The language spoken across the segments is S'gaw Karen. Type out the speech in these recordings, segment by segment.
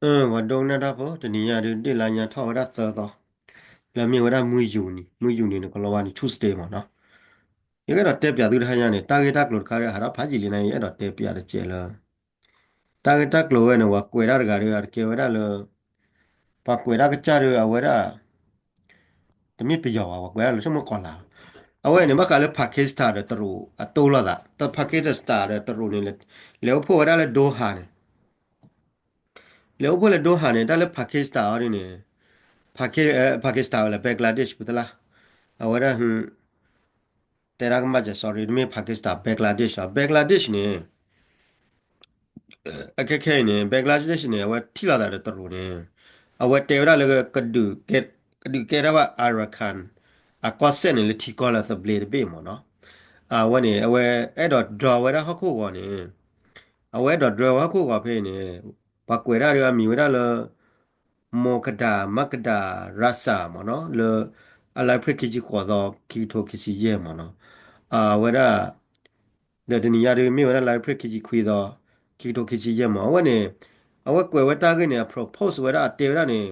ပှၤဒိကနၣ်တၢ်ဖိ တနံၤညါဒုး ဒ့ၣ်လါညါထီၣ်ဝဲဒၣ်သၢသီ, လၢမ့ၢ်ဝဲဒၣ်မုၢ်ယူၤနံၤ, မုၢ်ယူၤနံၤန့ၣ် ကလီၤဝါနံၤ Tuesday မ့ၢ်နီၤ. ယကအဲၣ်ဒိးတဲပၠးသုတဟါညါန့ၣ် တၢ်ဂ့ၢ်တၢ်ကျိၤတခါဒီး ဟးထီၣ်ဖးယံာ်လံန့ၣ် ယအဲၣ်ဒိးတဲပၠးတကဲးလၢ တၢ်ဂ့ၢ်တၢ်ကျိၤဝဲန့ၣ် ပှၤကွဲးဒၣ်တဂၤဒီး အတကဲဝဲဒၣ်လၢ ပှၤကွဲးဒၣ်ကစၢ်ဒီး အဝဲဒၣ် တမ့ၢ်ပယီၤဘၣ်, ပှၤကွဲးဒၣ်လၢဆိကမိၣ်ကီၢ်လၤ. အဝဲန့ၣ် ဘၣ်ဃးလၢ Pakistan ဒီးတရူးအတိၢ်လိာ်သး, Pakistan ဒီးတရူးန့ၣ် လဲၤအိၣ်ဖှိၣ်ဝဲဒၣ်လၢ Doha န့ၣ် လဲၤအိၣ်ဖှိၣ်လၢ Doha န့ၣ် တၢ်လၢ Pakistan အီၤဒ်န့ၣ် Pakistan ဝဲလၢ Bangladesh ပသလၢ်, အဝဲဒၣ် တဲဒၣ်ကမၣ်စဲး sorry တမ့ၢ် Pakistan, Bangladesh လီၤ. Bangladesh န့ၣ် အခဲခဲအံၤန့ၣ် Bangladesh န့ၣ် အဝဲထံၣ်လိာ်သးဒီးတရူးန့ၣ် အဝဲတဲဝဲဒၣ်လၢ ကဒုးကဲထီၣ်ဝဲ Arakan အကီၢ်စဲၣ်န့ၣ် လၢထံကီၢ်လၢသဘျ့တဘ့ၣ်မ့ၢ်နီၤ. အဝဲန့ၣ် အဝဲအဲၣ်ဒိးဒြီဝဲဒၣ်ဟီၣ်ခိၣ်ဂီၤန့ၣ် အဝဲအဲၣ်ဒိးဒြီဝဲဟီၣ်ခိၣ်ဂီၤဖဲအံၤန့ၣ် ပှၤကွဲးဒၣ်ဒီးအမံၤဝဲဒၣ်လၢ Moqdar Moqdar Raza မ့ၢ်နီၤ, လၢအလါအ့ဖြ့ၣ်ခံဆံဃိးသီ ခံကထိခံဆံယဲၢ်မ့ၢ်နီၤ. အဝဲဒၣ် ဒီးတနံၤညါဒုးမ့ၢ်ဝဲဒၣ်လါအ့ဖြ့ၣ်ခံဆံခွံသီ ခံကထိခံဆံယဲၢ်မ့ၢ်နီၤ. အဝဲန့ၣ် အဝဲကွဲးဝဲတၢ်ဂ့ၢ်န့ၣ် အ propose ဝဲဒၣ် အတဲဝဲဒၣ်န့ၣ်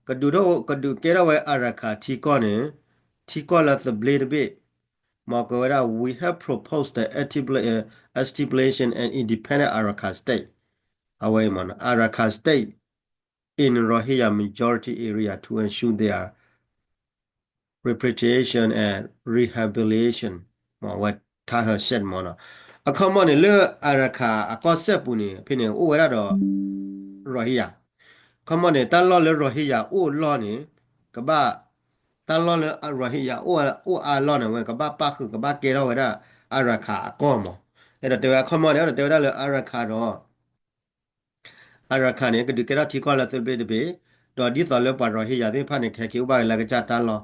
ကဒုးဒိၣ် ကဒုးကဲထီၣ်ဝဲ Arakan ထံကီၢ်န့ၣ် ထံကီၢ်လၢသဘျ့တဘ့ၣ်, မ့ၢ်ကွဲးဝဲဒၣ် we have proposed the establishment and independent Arakan state အဝဲမ့ၢ်နီၤ Arakan state in Rohingya majority area to ensure their repatriation and rehabilitation မ့ၢ်ဝဲထါဟၢၣ်စဲးမ့ၢ်နီၤ. အခီမီန့ၣ် လၢ Arakan အကီၢ်စဲၣ်ပူၤန့ၣ် ဖဲန့ၣ်အိၣ်ဝဲဒၣ်ဒီး Rohingya. အခီမီန့ၣ် တၢ်လီၢ်လၢ Rohingya အိၣ်အလီၢ်န့ၣ် ကဘၣ် တၢ်လီၢ်လၢ Rohingya အိၣ်အါလီၢ်န့ၣ် အဝဲကဘၣ်ပၣ်ဃုာ် ကဘၣ်ကဲထီၣ်ဝဲဒၣ် Arakan အကီၢ်မ့ၢ်. အဲၣ်ဒိးတဲဝဲအခီမီန့ၣ် အဲၣ်ဒိးတဲဝဲဒၣ်လၢ Arakan ဒီး Arakan န့ၣ် ကဒုးကဲထီၣ်ထံကီၢ်လၢသဘျ့တဘ့ၣ်, ဒီးဒ်သိးလၢပှၤ Rohingya သ့ၣ်တဖၣ်န့ၣ် ကဟဲက့ၤအိၣ်ဘၣ်က့ၤလၢကစၢ်တၢ်လီၢ်,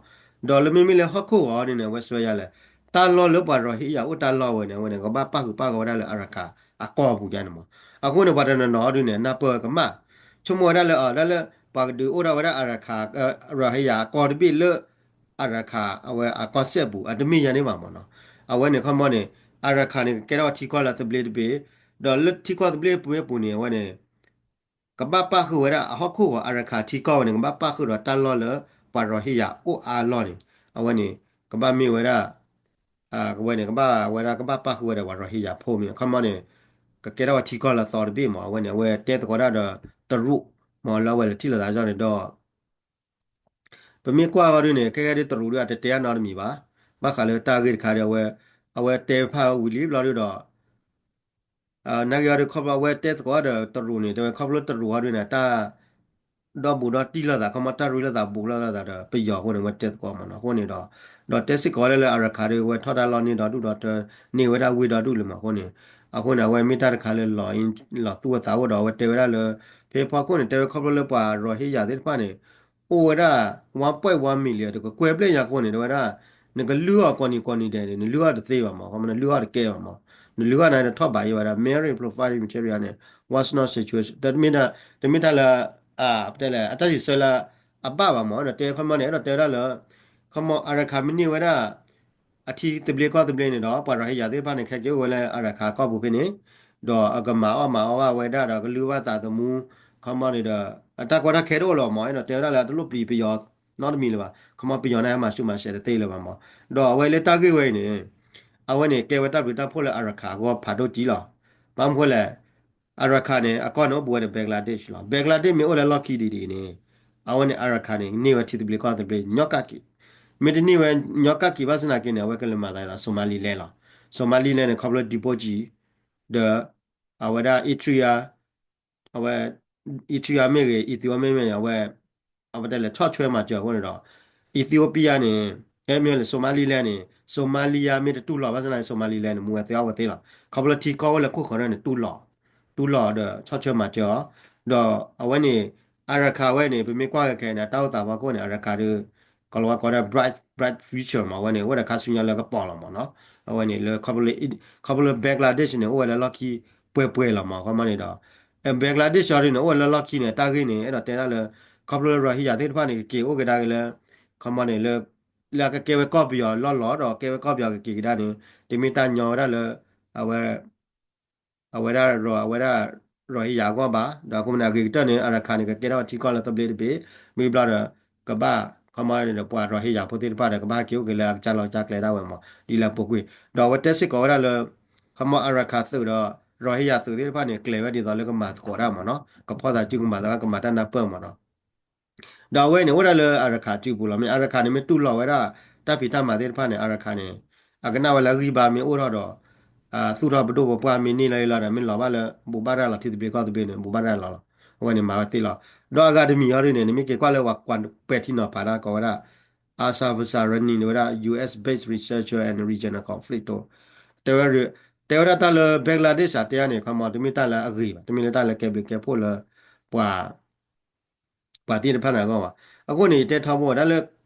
ဒီးလၢမ့မ့ၢ်လၢဟီၣ်ခိၣ်ဂီၤဒ်န့ၣ် အဝဲစွဲယၤလဲၣ်, တၢ်လီၢ်လၢပှၤ Rohingya အိၣ်တၢ်လီၢ်ဝဲန့ၣ် အဝဲန့ၣ် ကဘၣ်ပၣ်ဃုာ်ပၣ်ဂီၤဝဲဒၣ်လၢ Arakan အကီၢ်ပူၤယါန့ၣ်မ့ၢ်. အဃိန့ၣ် ပှၤတနီၤနီၤဒ်န့ၣ် နၢ်ပၢၢ်ဝဲကမၣ်, ဆိကမိၣ်ဝဲဒၣ်လၢ အ တၢ်လၢ ပှၤကဒုးအိၣ်ထီၣ်ဝဲဒၣ် Arakan Rohingya အကီၢ်တဘ့ၣ်လၢ Arakan အဝဲအကီၢ်စဲၣ်ပူၤ အတမ့ၢ်ယါန့ၣ်ဘၣ်မ့ၢ်နီၤ. အဝဲန့ၣ်ခီမီန့ၣ် Arakan န့ၣ် ကကဲထီၣ်ထံကီၢ်လၢသဘျ့တဘ့ၣ်, ဒီးလၢထံကီၢ်သဘျ့ပူၤအပူၤန့ၣ် အဝဲန့ၣ် ကဘၣ်ပၣ်ဃုာ်ဝဲဒၣ်အဟီၣ်ခိၣ်ဂီၤ Arakan ထံကီၢ်ဝဲန့ၣ် ကဘၣ်ပၣ်ဃုာ်ဒီးတၢ်လီၢ်လၢပှၤ Rohingya အိၣ်အါလီၢ်န့ၣ်, အဝဲန့ၣ် ကဘၣ်မ့ၢ်ဝဲဒၣ် အဝဲန့ၣ် ကဘၣ်ဝဲဒၣ်ကဘၣ်ပၣ်ဃုာ်ဝဲဒၣ်ပှၤ Rohingya ဖိမ့ၢ် အခီမီန့ၣ် ကကဲထီၣ်ဝဲထံကီၢ်လၢသီတဘ့ၣ်မ့ၢ်. အဝဲန့ၣ် အဝဲတဲသကိးတၢ်ဒီးတရူးမ့ၢ် လၢအဝဲလဲၤထံၣ်လိာ်သးကၠီန့ၣ်ဒီး ပမ့ၢ်ကွၢ်အီၤဒ်န့ၣ် ခဲကဲဒ်တရူးဒ်အတတဲအနီတမံၤဘၣ်. ဘၣ်ဃးလၢတၢ်ဂ့ၢ်တခါဒီး အဝဲ အဝဲတဲဖးဝံၤလံဘျီဒ်ဒီး နာ်က့ၤအီၤဒ်ခီဖျိအဝဲတဲသကိးဒီးတရူးန့ၣ် တဲဝဲခီဖျိတရူးအီၤဒ်န့ၣ် တၢ် ဒီဘူးဒီတံၢ်လိာ်သး ခီမီတၢ်ရ့လိာ်သးဘူးလိာ်သးဒီးပယီၤအဃိန့ၣ် အဝဲတဲသကိးမ့ၢ်နီၤ. အဃိန့ၣ်ဒီး ဒီးတဲစ့ၢ်ကီးဝဲလၢလၢ Arakan ဒီး အဝဲထီၣ်တၢ်လီၢ်န့ၢ်ဒီဒူၣ်ဒီး တန့ၢ်ဝဲဒၣ်ဝ့ၢ်ဒီဒူၣ်လၢၤမ့ၢ်အဃိန့ၣ်, အဃိန့ၣ် အဝဲမ့ၢ်တၢ်တခါလၢလီၤ လီၤသူၣ်အသးအိၣ်ဒီး အဝဲတဲဝဲဒၣ်လၢ ဖဲဖီခိၣ်န့ၣ် တဲဝဲခီဖျိလၢပှၤ Rohingya သ့ၣ်တဖၣ်န့ၣ် အိၣ်ဝဲဒၣ် one point one million တကကွဲၢ်ဘျဲၣ်ညါအဃိန့ၣ် တဲဝဲဒၣ် နကလုၢ်အီၣ်ကိးနံၤကိးနံၤဒဲးန့ၣ် နလုၢ်အီၣ်တသ့ဘၣ်မ့ၢ် ခီမီနလုၢ်အီၣ်တကဲဘၣ်မ့ၢ်, နလုၢ်အီၣ်န့ၣ်တထီၣ်ဘးယံၤဝဲဒၣ် marriage profile material န့ၣ် was not situation တမ့ၢ်တၢ်လၢ တဲလဲၣ် အတၢ်စံးဆၢလၢအဘၣ်ဘၣ်မ့ၢ် ဒီးတဲခီမီန့ၣ် အဲၣ်ဒိးတဲဝဲဒၣ်လၢ ခီမီ Arakan မ့ၢ်န့ၢ်ဝဲဒၣ် အထံသဘျ့ကီၢ်သဘျ့န့ၣ်ဒီး ပှၤ Rohingya သ့ၣ်တဖၣ်န့ၣ် ခဲက့ၤအိၣ်ဝဲလၢ Arakan ကီၢ်ပူၤဖဲန့ၣ်, ဒီးအကမၤအီၣ်မၤအီဘၣ်ဝဲဒၣ်ဒီးကလုၢ်ဘၣ်သးသမူ ခီမီန့ၣ်ဒီး အတၢ်ကီတၢ်ခဲတအိၣ်လၢၤမ့ၢ် အဲၣ်ဒိးတဲဝဲဒၣ်လၢတလိၣ်ပျံၤပယီၤနီတမံၤလၢၤဘၣ်. ခီမီပယီၤန့ၣ် ဟဲမၤဆူၣ်မၤစဲးတသ့လၢၤဘၣ်မ့ၢ်. ဒီးအဝဲလၢတၢ်ဂ့ၢ်ဝဲအံၤန့ၣ် အဝဲန့ၣ်ကဲဝဲတၢ်ဘျုးတၢ်ဖှိၣ်လၢ Arakan အဂီၢ်ဖးဒိၣ်ကံလီၤ. ဘၣ်မနုၤဃိလဲၣ် Arakan န့ၣ် အကီၢ်န့ၣ် အိၣ်ဘူးဝဲဒီး Bangladesh လီၤ. Bangladesh မ့ၢ်အိၣ်လၢလီၢ်ခံဒ်အံၤန့ၣ် အဝဲန့ၣ် Arakan န့ၣ် န့ၢ်ဝဲထံသဘျ့ကီၢ်သဘျ့ ညီကၣ်က့ၤ, မ့ၢ်တန့ၢ်ဝဲညီကၣ်က့ၤဘၣ်ဆၣ်သနာ်က့န့ၣ် အဝဲကလဲၤမၤသးဒီး Somaliland လီၤ. Somaliland န့ၣ် ခီဖျိ Djibouti ဒီး အဝဲဒၣ် Eritrea အဝဲ Eritrea မ့ၢ်ဂ့ၤ Ethiopia မ့ၢ်ဂ့ၤ အဝဲ အဝဲတဲလဲၤဆီၣ်ထွဲမၤစၢၤအဃိန့ၣ်ဒီး Ethiopia န့ၣ် အဲၣ်မ့ၢ်လဲၤ Somaliland န့ၣ် Somalia မ့ၢ်တတူၢ်လိာ်ဘၣ်ဆၣ်သနာ်က့ Somaliland န့ၣ် မူဝဲသ့အီၣ်ဝဲသ့လီၤ. ခီဖျိထံကီၢ်အိၣ်လၢခိၣ်ဃၢၤန့ၣ် တူၢ်လိာ် တူၢ်လိာ်ဒီးဆီၣ်ထွဲမၤစၢၤအီၤ, ဒီးအဝဲန့ၣ် Arakan ဝဲန့ၣ် ပမ့ၢ်ကွၢ်က့ၤခဲအံၤန့ၣ် တၢ်အိၣ်သးဖီခိၣ်န့ၣ် Arakan ဒီး ကလီၤဝါကိးဒၣ် bright bright future မ့ၢ် အဝဲန့ၣ် အိၣ်ဒီးခါဆူညါလၢကပီၤလီၤမ့ၢ်နီၤ. အဝဲန့ၣ်လၢ ခီဖျိလၢ Bangladesh န့ၣ် အိၣ်ဝဲလၢလီၢ်ခံပှဲၤပှဲၤလီၤမ့ၢ် ခီမီန့ၣ်ဒီး Bangladesh အီၤဒ်န့ၣ် အိၣ်ဝဲလၢလီၢ်ခံန့ၣ် တၢ်ဂ့ၢ်န့ၣ် အဲၣ်ဒိးတဲဒၣ်လၢ ခီဖျိလၢ Rohingya သ့ၣ်တဖၣ်န့ၣ် ကက့ၤအိၣ်က့ၤဒၣ်က့ၤလၢ ခီမီန့ၣ်လၢ လၢအကကဲဝဲကီၢ်ပယီၤလီၢ်လီၤဒီး ကဲဝဲကီၢ်ပယီၤကက့ၤကဒါန့ၣ် တမ့ၢ်တၢ်ညီဝဲဒၣ်လၢ အဝဲ အဝဲဒၣ် အဝဲဒၣ် Rohingya အဂီၢ်ဘၣ်, ဒီးအဃိန့ၣ် အဂ့ၤကတၢၢ်န့ၣ် Arakan န့ၣ် ကကဲထီၣ်ဝဲထံကီၢ်လၢသဘျ့တဘ့ၣ်, မ့ၢ်ဘျီဒီး ကဘၣ် ခီမီဒီး ပှၤ Rohingya ဖိသ့ၣ်တဖၣ်ဒီး ကဘၣ်ဟဲက့ၤအိၣ်က့ၤလၢအကစၢ်လီၢ်ကစၢ်ကျဲဒၣ်ဝဲမး ဒ်လၢအပူၤကွံာ်, ဒီးအဝဲတဲစ့ၢ်ကီးဝဲဒၣ်လၢ ခီမီ Arakan သုးဒီး Rohingya သုးသ့ၣ်တဖၣ်န့ၣ် ကျဲၤဝဲဒ်သိးလၢကမၤသကိးတၢ်မးနီၤ, ကဖီၣ်သးစုကမၤသကိး ကမၤတၢ်နၢ်ပၢၢ်မးနီၤ ဒီးအဝဲန့ၣ် အိၣ်ဒၣ်လၢ Arakan စုပူၤလီၤ. မ့ၢ် Arakan န့ၣ် မ့ၢ်တူၢ်လိာ်ဝဲဒၣ် တၢ်ဖံးတၢ်မၤသ့ၣ်တဖၣ်န့ၣ် Arakan န့ၣ် အကနၣ်ဝဲလၢအဂံၢ်ဘါမ့ၢ်အိၣ်ထီၣ်ဒီး သူၣ်ထီၣ်ပဒိၣ်ပပှၢ်မ့ၢ်န့ၢ်လီၤအံၤလီၤဒီး မ့ၢ်လီၤဘၣ်လၢ ဘူးဘၣ်ရၤလီၤ ထံသဘျ့ကီၢ်သဘျ့န့ၣ် ဘူးဘၣ်ရၤလီၤလီၤ. အဝဲန့ၣ်မၤဝဲသ့လီၤ. ဒီးအဂၤတမံၤအံၤဒ်န့ၣ် နမ့ၢ်က့ၤကွၢ်လၢပှၤကွၢ်ပဲာ်ထံနီၤဖးတၢ်ကိးဝဲဒၣ် Asaf Sarani န့ၣ်ဝဲဒၣ် U S based researcher and regional conflict တဲဝဲ တဲဝဲဒၣ်တၢ်လၢ Bangladesh အတဲအါန့ၣ် ခီမီ တမ့ၢ်တၢ်လၢအဂ့ၤဘၣ်, တမ့ၢ်လၢတၢ်လၢကဲဘျုးကဲဖှိၣ်လၢ ပှၤ ပှၤသ့ၣ်တဖၣ်န့ၣ်အဂီၢ်ဘၣ်. အဃိန့ၣ် ယတဲထီဘိဒၣ်လၢ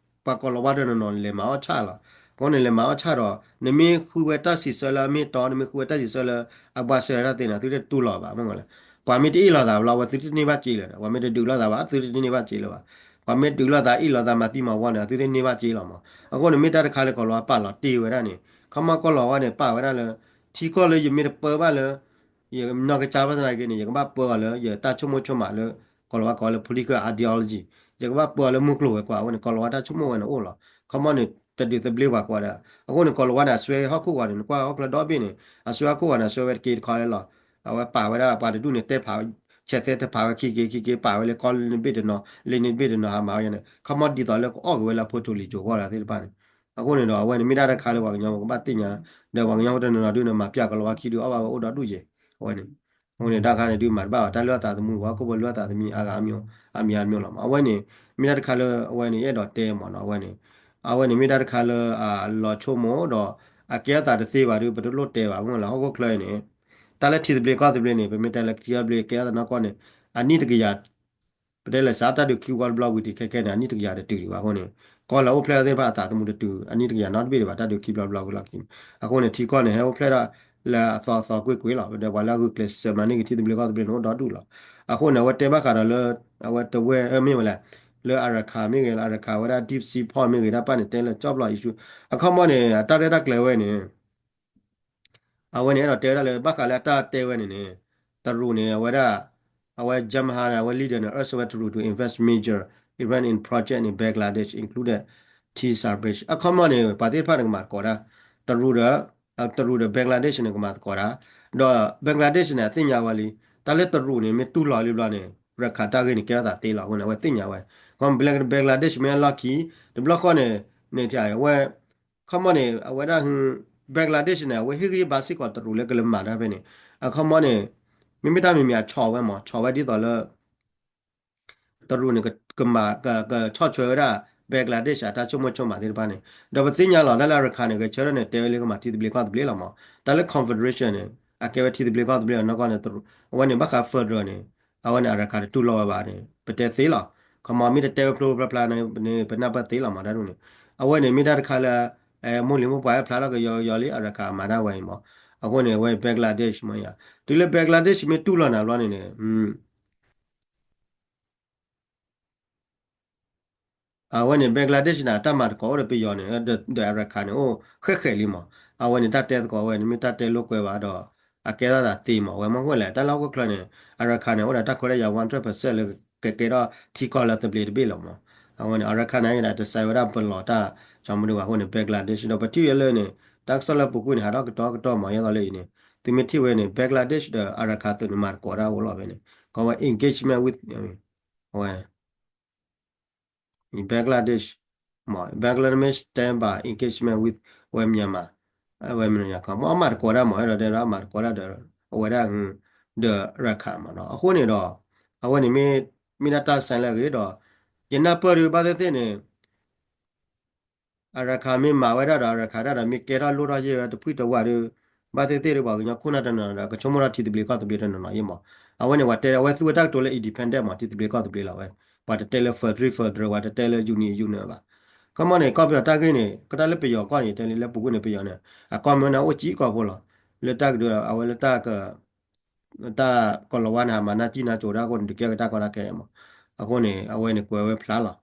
ပှၤကိးလီၤဝါတနီၤနီၤ လဲၤမၤအီၣ်ဆၣ်လီၤ. အဃိန့ၣ် လဲၤမၤအီၣ်ဆၣ်ဒီး နမ့ၢ်ဃုဝဲတၢ်စံးဆၢလၢအမ့ၢ်တီ, နမ့ၢ်ဃုဝဲတၢ်စံးဆၢလၢအဘှါရှဲလၢတၢ်သ့န့ၣ် သုတတူၢ်လိာ်ဘၣ် မ့ၢ်ဝဲလဲၣ်. ပှၤမ့ၢ်တအ့ၣ်လိာ်သးဘၣ်လီၤ အဝဲသုတန့ၢ်ဘၣ်စ့လၢၤဒီး ပှၤမ့ၢ်တဒုးလိာ်သးဘၣ် သုတန့ၢ်ဘၣ်စ့လၢၤဘၣ်. ပှၤမ့ၢ်ဒုးလိာ်သး အ့ၣ်လိာ်သး မၤသံမၤဝီန့ၣ် သုတန့ၢ်ဘၣ်စ့လီၤမး. အဃိန့ၣ် မ့ၢ်တၢ်တခါလၢကိးလီၤဝါပာ်လီၤတ့ၢ်ဝဲဒၣ်န့ၣ် ခီမီကိးလီၤဝါန့ၣ် ပာ်ဝဲဒၣ်လၢ ထံကီၢ်လၢယမ့ၢ်တပၢဘၣ်လၢ ယနီၢ်ကစၢ်ဘၣ်ဆၣ်သနာ်က့န့ၣ် ယကဘၣ်ပၢအီၤလၢ ယတၢ်ဆိကမိၣ်ဆိကမးလၢ ကိးလီၤဝါကိးလၢ political ideology, ယကဘၣ်ပၢအီၤလၢမုၢ်ကျိၤဝဲၤကွာ် အဝဲန့ၣ် ကိးလီၤဝါတၢ်ဆိကမိၣ်ဝဲန့ၣ်အိၣ်လီၤ. ခီမီန့ၣ် တဒုးသဘျ့ပှၤကိးဂၤဒဲး. အဃိန့ၣ် ကိးလီၤဝါန့ၣ် အစွဲဟီၣ်ခိၣ်ဂီၤန့ၣ် နကွၢ်ဟီၣ်ခိၣ်ချၢဒီဘ့ၣ်န့ၣ် အစွဲဟီၣ်ခိၣ်ဂီၤန့ၣ် အစွဲဝဲတက့တခီလၢလီၤ. အဝဲပာ်ဝဲဒၣ်ပှၤတဒူၣ်န့ၣ် တဲဖး ဆဲးသဲတဖးဝဲခံက့ခံက့ ပာ်ဝဲလၢကီၢ်လၢနဘ့ၣ်တနီၤ လၢနဘ့ၣ်တနီၤ ဟးမၤဝဲန့ၣ် ခီမီဒ်သိးလၢကအီၣ်က့ၤဝဲလၢအဖိတိၤလံၤစိၤအဂီၢ်လၢသ့ၣ်တဖၣ်န့ၣ် အဃိန့ၣ်ဒီး အဝဲန့ၣ်မ့ၢ်တၢ်တခါလၢပှၤကညီကဘၣ်သ့ၣ်ညါ, ဒီးပှၤကညီဖိတနီၤနီၤဒုးန့ၣ် မၤပျၢ်ကိးလီၤဝါခံဒုးအီၣ်ဘၣ်ဝဲအိၣ်ဒီဒူၣ်က့ၤ, အဝဲန့ၣ်, အဃိန့ၣ် တၢ်ခါန့ၣ်ဒုးမၤတဘၣ်ဘၣ် တၢ်လုၢ်အီၣ်သးသမူ ပှၤဟီၣ်ခိၣ်ဖိလုၢ်အီၣ်သးသမူအါဂၤအါမံၤလီၤမး. အဝဲန့ၣ် မ့ၢ်တၢ်တခါလၢအဝဲန့ၣ် ယအဲၣ်ဒိးတဲမးနီၤ အဝဲန့ၣ်, အဝဲန့ၣ်မ့ၢ်တၢ်တခါလၢ အလီၤဆိကမိၣ်ဒီး အကဲထီၣ်သးတသ့ဘၣ်ဒီး ပတလိၣ်တဲဘၣ် မ့ၢ်လၢဟီၣ်ခိၣ်ချၢအံၤန့ၣ်, တၢ်လၢထံသဘျ့ကီၢ်သဘျ့န့ၣ် ပမ့ၢ်တဲလၢထံသဘျ့ကဲထီၣ်သးနီၢ်ကီၢ်န့ၣ် အနံၣ်တကယၤ ပတဲလၢစးတၢ်ဒုးခံဝီတဘျီဝံၤတံၤခဲခဲန့ၣ် အနံၣ်တကယၤတတုၤဒံးဘၣ်အဃိန့ၣ်, ကီၢ်လၢအိၣ်ဖျဲၣ်သ့ၣ်တဖၣ်အသးသမူတတုၤ အနံၣ်တကယၤနီတဘ့ၣ်ဒံးဘၣ် တၢ်ဒုးခံဘျီတဘျီဝံၤလီၢ်ခံန့ၣ်, အဃိန့ၣ် ထံကီၢ်န့ၣ် ဟဲအိၣ်ဖျဲၣ်ဒၣ်လၢအသီအသီကွ့ၢ်ကွ့ၢ်လီၤ. ဒီးပှၤလၢအဂုာ်ကျဲးစၢးမၤန့ၢ်က့ၤထံသဘျ့ကီၢ်သဘျ့န့ၣ် အိၣ်ဒီဒူၣ်လီၤ. အဃိန့ၣ် အဝဲတဲဘၣ်ဃးဒီးလၢ အဝဲတဝဲ မ့ၢ်ဝဲလဲၣ်, လၢ Arakan မ့ၢ်ဂ့ၤ Arakan ဝဲဒၣ် Deep Sea Port မ့ၢ်ဂ့ၤ တၢ်ပၢ်န့ၣ်တဲလၢကၠီၣ်ဖျီၣ် issue အခီမီန့ၣ် အတၢ်ရဲၣ်တၢ်ကျဲၤဝဲန့ၣ် အဝဲန့ၣ် အဲၣ်ဒိးတဲဝဲဒၣ်လၢ ဘၣ်ဃးလၢအတၢ်တဲဝဲန့ၣ်န့ၣ်, တရူးန့ၣ် အဝဲဒၣ်, အဝဲ Jam Khan န့ၣ် အဝဲ leader န့ၣ် urge ဝဲတရူး to invest major Iran in project န့ၣ် Bangladesh included Teesta Bridge အခီမီန့ၣ် ပှၤသ့ၣ်တဖၣ်န့ၣ် ကမၤသကိးတၢ်, တရူးဒီး, တရူးဒီး Bangladesh န့ၣ် ကမၤသကိးတၢ်, ဒီး Bangladesh န့ၣ် အသ့ၣ်ညါဝဲလံ, တၢ်လၢတရူးန့ၣ် မ့ၢ်တူၢ်လိာ်လံဘျီန့ၣ် ရခၢၣ်တၢ်ဂ့ၢ်န့ၣ် ကဲထီၣ်သးသ့လီၤ. အဃိန့ၣ် အဝဲသ့ၣ်ညါဝဲ, ခီမီ Bangladesh မ့ၢ်အလီၢ်ခံ, တဘျီဃီန့ၣ်, န့ၣ်ထံၣ်ဝဲ ခီမီန့ၣ် အဝဲဒၣ် Bangladesh န့ၣ် အဝဲဟ့ၣ်ဂံၢ်ဘါစ့ၢ်ကီးတရူးလၢကလဲၤမၤတၢ်ဖဲန့ၣ်, အခီမီန့ၣ်, မ့မ့ၢ်တၢ်မံၤမံၤအဆီၣ်ဝဲမး ဆီၣ်ဝဲဒ်သိးလၢ တရူးန့ၣ် ကမၤ ကဆီၣ်ထွဲဝဲဒၣ် Bangladesh အတၢ်ဆိကမိၣ်ဆိကမးသ့ၣ်တဖၣ်န့ၣ်, ဒီးပသ့ၣ်ညါလီၤ တၢ်လၢအရခၢၣ်န့ၣ် ဂဲၤဆၢထၢၣ်န့ၣ် တဲဝဲလၢကမၤထံသဘျ့ကီၢ်သဘျ့လီၤမး, တၢ်လၢ confederation န့ၣ် အကဲဝဲထံသဘျ့ကီၢ်သဘျ့အနီၢ်ကီၢ်န့ၣ် တရူး, အဝဲန့ၣ် ဘၣ်ဃး federal န့ၣ်, အဝဲန့ၣ် အရခၢၣ်တတူၢ်လိာ်ဝဲဘၣ်န့ၣ် ပတဲသ့လီၤ. ခီမီမ့ၢ်တတဲဝဲဖျိဖျါဖျါန့ၣ် ပနၢ်ပၢၢ်သ့လီၤမး တၢ်ဒ်န့ၣ်, အဝဲန့ၣ် မ့ၢ်တၢ်တခါလၢ မိၢ်လံၤမိၢ်ပှၢ်ဟဲဖျါထီၣ်ကယီကယီလံ အရခၢၣ်မၤတၢ်ဝဲအံၤမး, အဃိန့ၣ် အဝဲ Bangladesh မ့ၢ်ယါ, တုၤလၢ Bangladesh မ့ၢ်တူၢ်လိာ်နၤဘျီန့ၣ်န့ၣ် အဝဲန့ၣ် Bangladesh န့ၣ် အတၢ်မၤသကိးအိၣ်ဒီးပယီၤန့ၣ် ဒီးအရခၢၣ်န့ၣ် အိၣ်ဃဲးဃဲးလံမး, အဝဲန့ၣ် တၢ်တဲသကိးဝဲန့ၣ် မ့ၢ်တၢ်တဲလိာ်ကွဲဘၣ်ဒီး အကဲထီၣ်သးသ့မး ဝဲမ့ၢ်ဝဲလဲၣ် တၢ်လၢဟီၣ်ခိၣ်ချၢန့ၣ် အရခၢၣ်န့ၣ် အိၣ်ဒီးတၢ်ခွဲးတၢ်ယာ် one hundred percent လၢကကဲထီၣ်ထံကီၢ်လၢသဘျ့တဘ့ၣ်လီၤမး, အဝဲန့ၣ် အရခၢၣ်န့ၣ် အတစဲးဝဲဒၣ်ပလီၢ်တၢ် ကၠီမဒုဘၣ်အဃိန့ၣ် Bangladesh ဒီးပထံၣ်ဝဲလၢန့ၣ် တၢ်ကစီၣ်လၢပူၤကွံာ်န့ၣ် ဟးထီၣ်ကတီၢ်ကတီၢ်မး ယဲသိးလၢအံၤန့ၣ် သုမ့ၢ်ထံၣ်ဝဲန့ၣ် Bangladesh ဒီးအရခၢၣ်သုးန့ၣ် မၤသကိးတၢ်အိၣ်လီၤဖဲန့ၣ် ကိးဝဲ engagement with အဝဲ Bangladesh, Bangladesh stand by engagement with ဝဲ Myanmar, ဝဲ Myanmar မ့ၢ်အမၤသကိးတၢ်မး အဲၣ်ဒိးတဲဒၣ်မၤသကိးတၢ်ဒီး အဝဲဒၣ် ဒီးရခၢၣ်မးနီၤ အဃိန့ၣ်ဒီး အဝဲန့ၣ်မ့ၢ် မ့ၢ်ဒၣ်တၢ်ဆဲးလၢအဂ့ၤဒီး ယနၢ်ပၢၢ်ဒုးဘၣ်သ့ၣ်သ့ၣ်န့ၣ် အရခၢၣ်မ့ၢ်မၤဝဲဒၣ်ဒီး အရခၢၣ်ဒၣ်ဒီး မ့ၢ်ကဲထီၣ်လိၣ်ထီၣ်ယဲၢ်ဝဲတဖုတဝၤဒီး ဘၣ်သ့ၣ်သ့ၣ်ဒီး ပှၤကညီခိၣ်နၢ်တနီၤဒီး ကဆိကမိၣ်ထီၣ်ထံသဘျ့ကီၢ်သဘျ့တနီၤနီၤယဲၢ်မး. အဝဲန့ၣ် ပှၤတဲအဝဲသူဝဲတၢ်ကတိၤလၢ independent မး ထံသဘျ့ကီၢ်သဘျ့လီၤဝဲ. ပှၤတတဲလၢ federal federal ပှၤတတဲလၢ unit unit ဘၣ်. ခီမီန့ၣ် ကီၢ်ပယီၤတၢ်ဂ့ၢ်န့ၣ် ကတၢၢ်လၢပယီၤကီၢ်န့ၣ် တဲလၢပူၤကွံာ်န့ၣ် ပယီၤန့ၣ် အကီၢ်မ့ၢ်န့ၣ်အိၣ်ကံကီၢ်ဖိလီၤ. လၢတၢ်ကဒုးအဝဲလၢတၢ်က တၢ်ကီၤလၤဝါန့ၣ် မၤနၢ်ကံၣ်နၢ်ကိၤဒၣ်အဃိန့ၣ် ဒုးကဲကတၢ်ကီတၢ်ခဲမး. အဃိန့ၣ် အဝဲန့ၣ်ကွဲးဝဲဖျါလီၤ.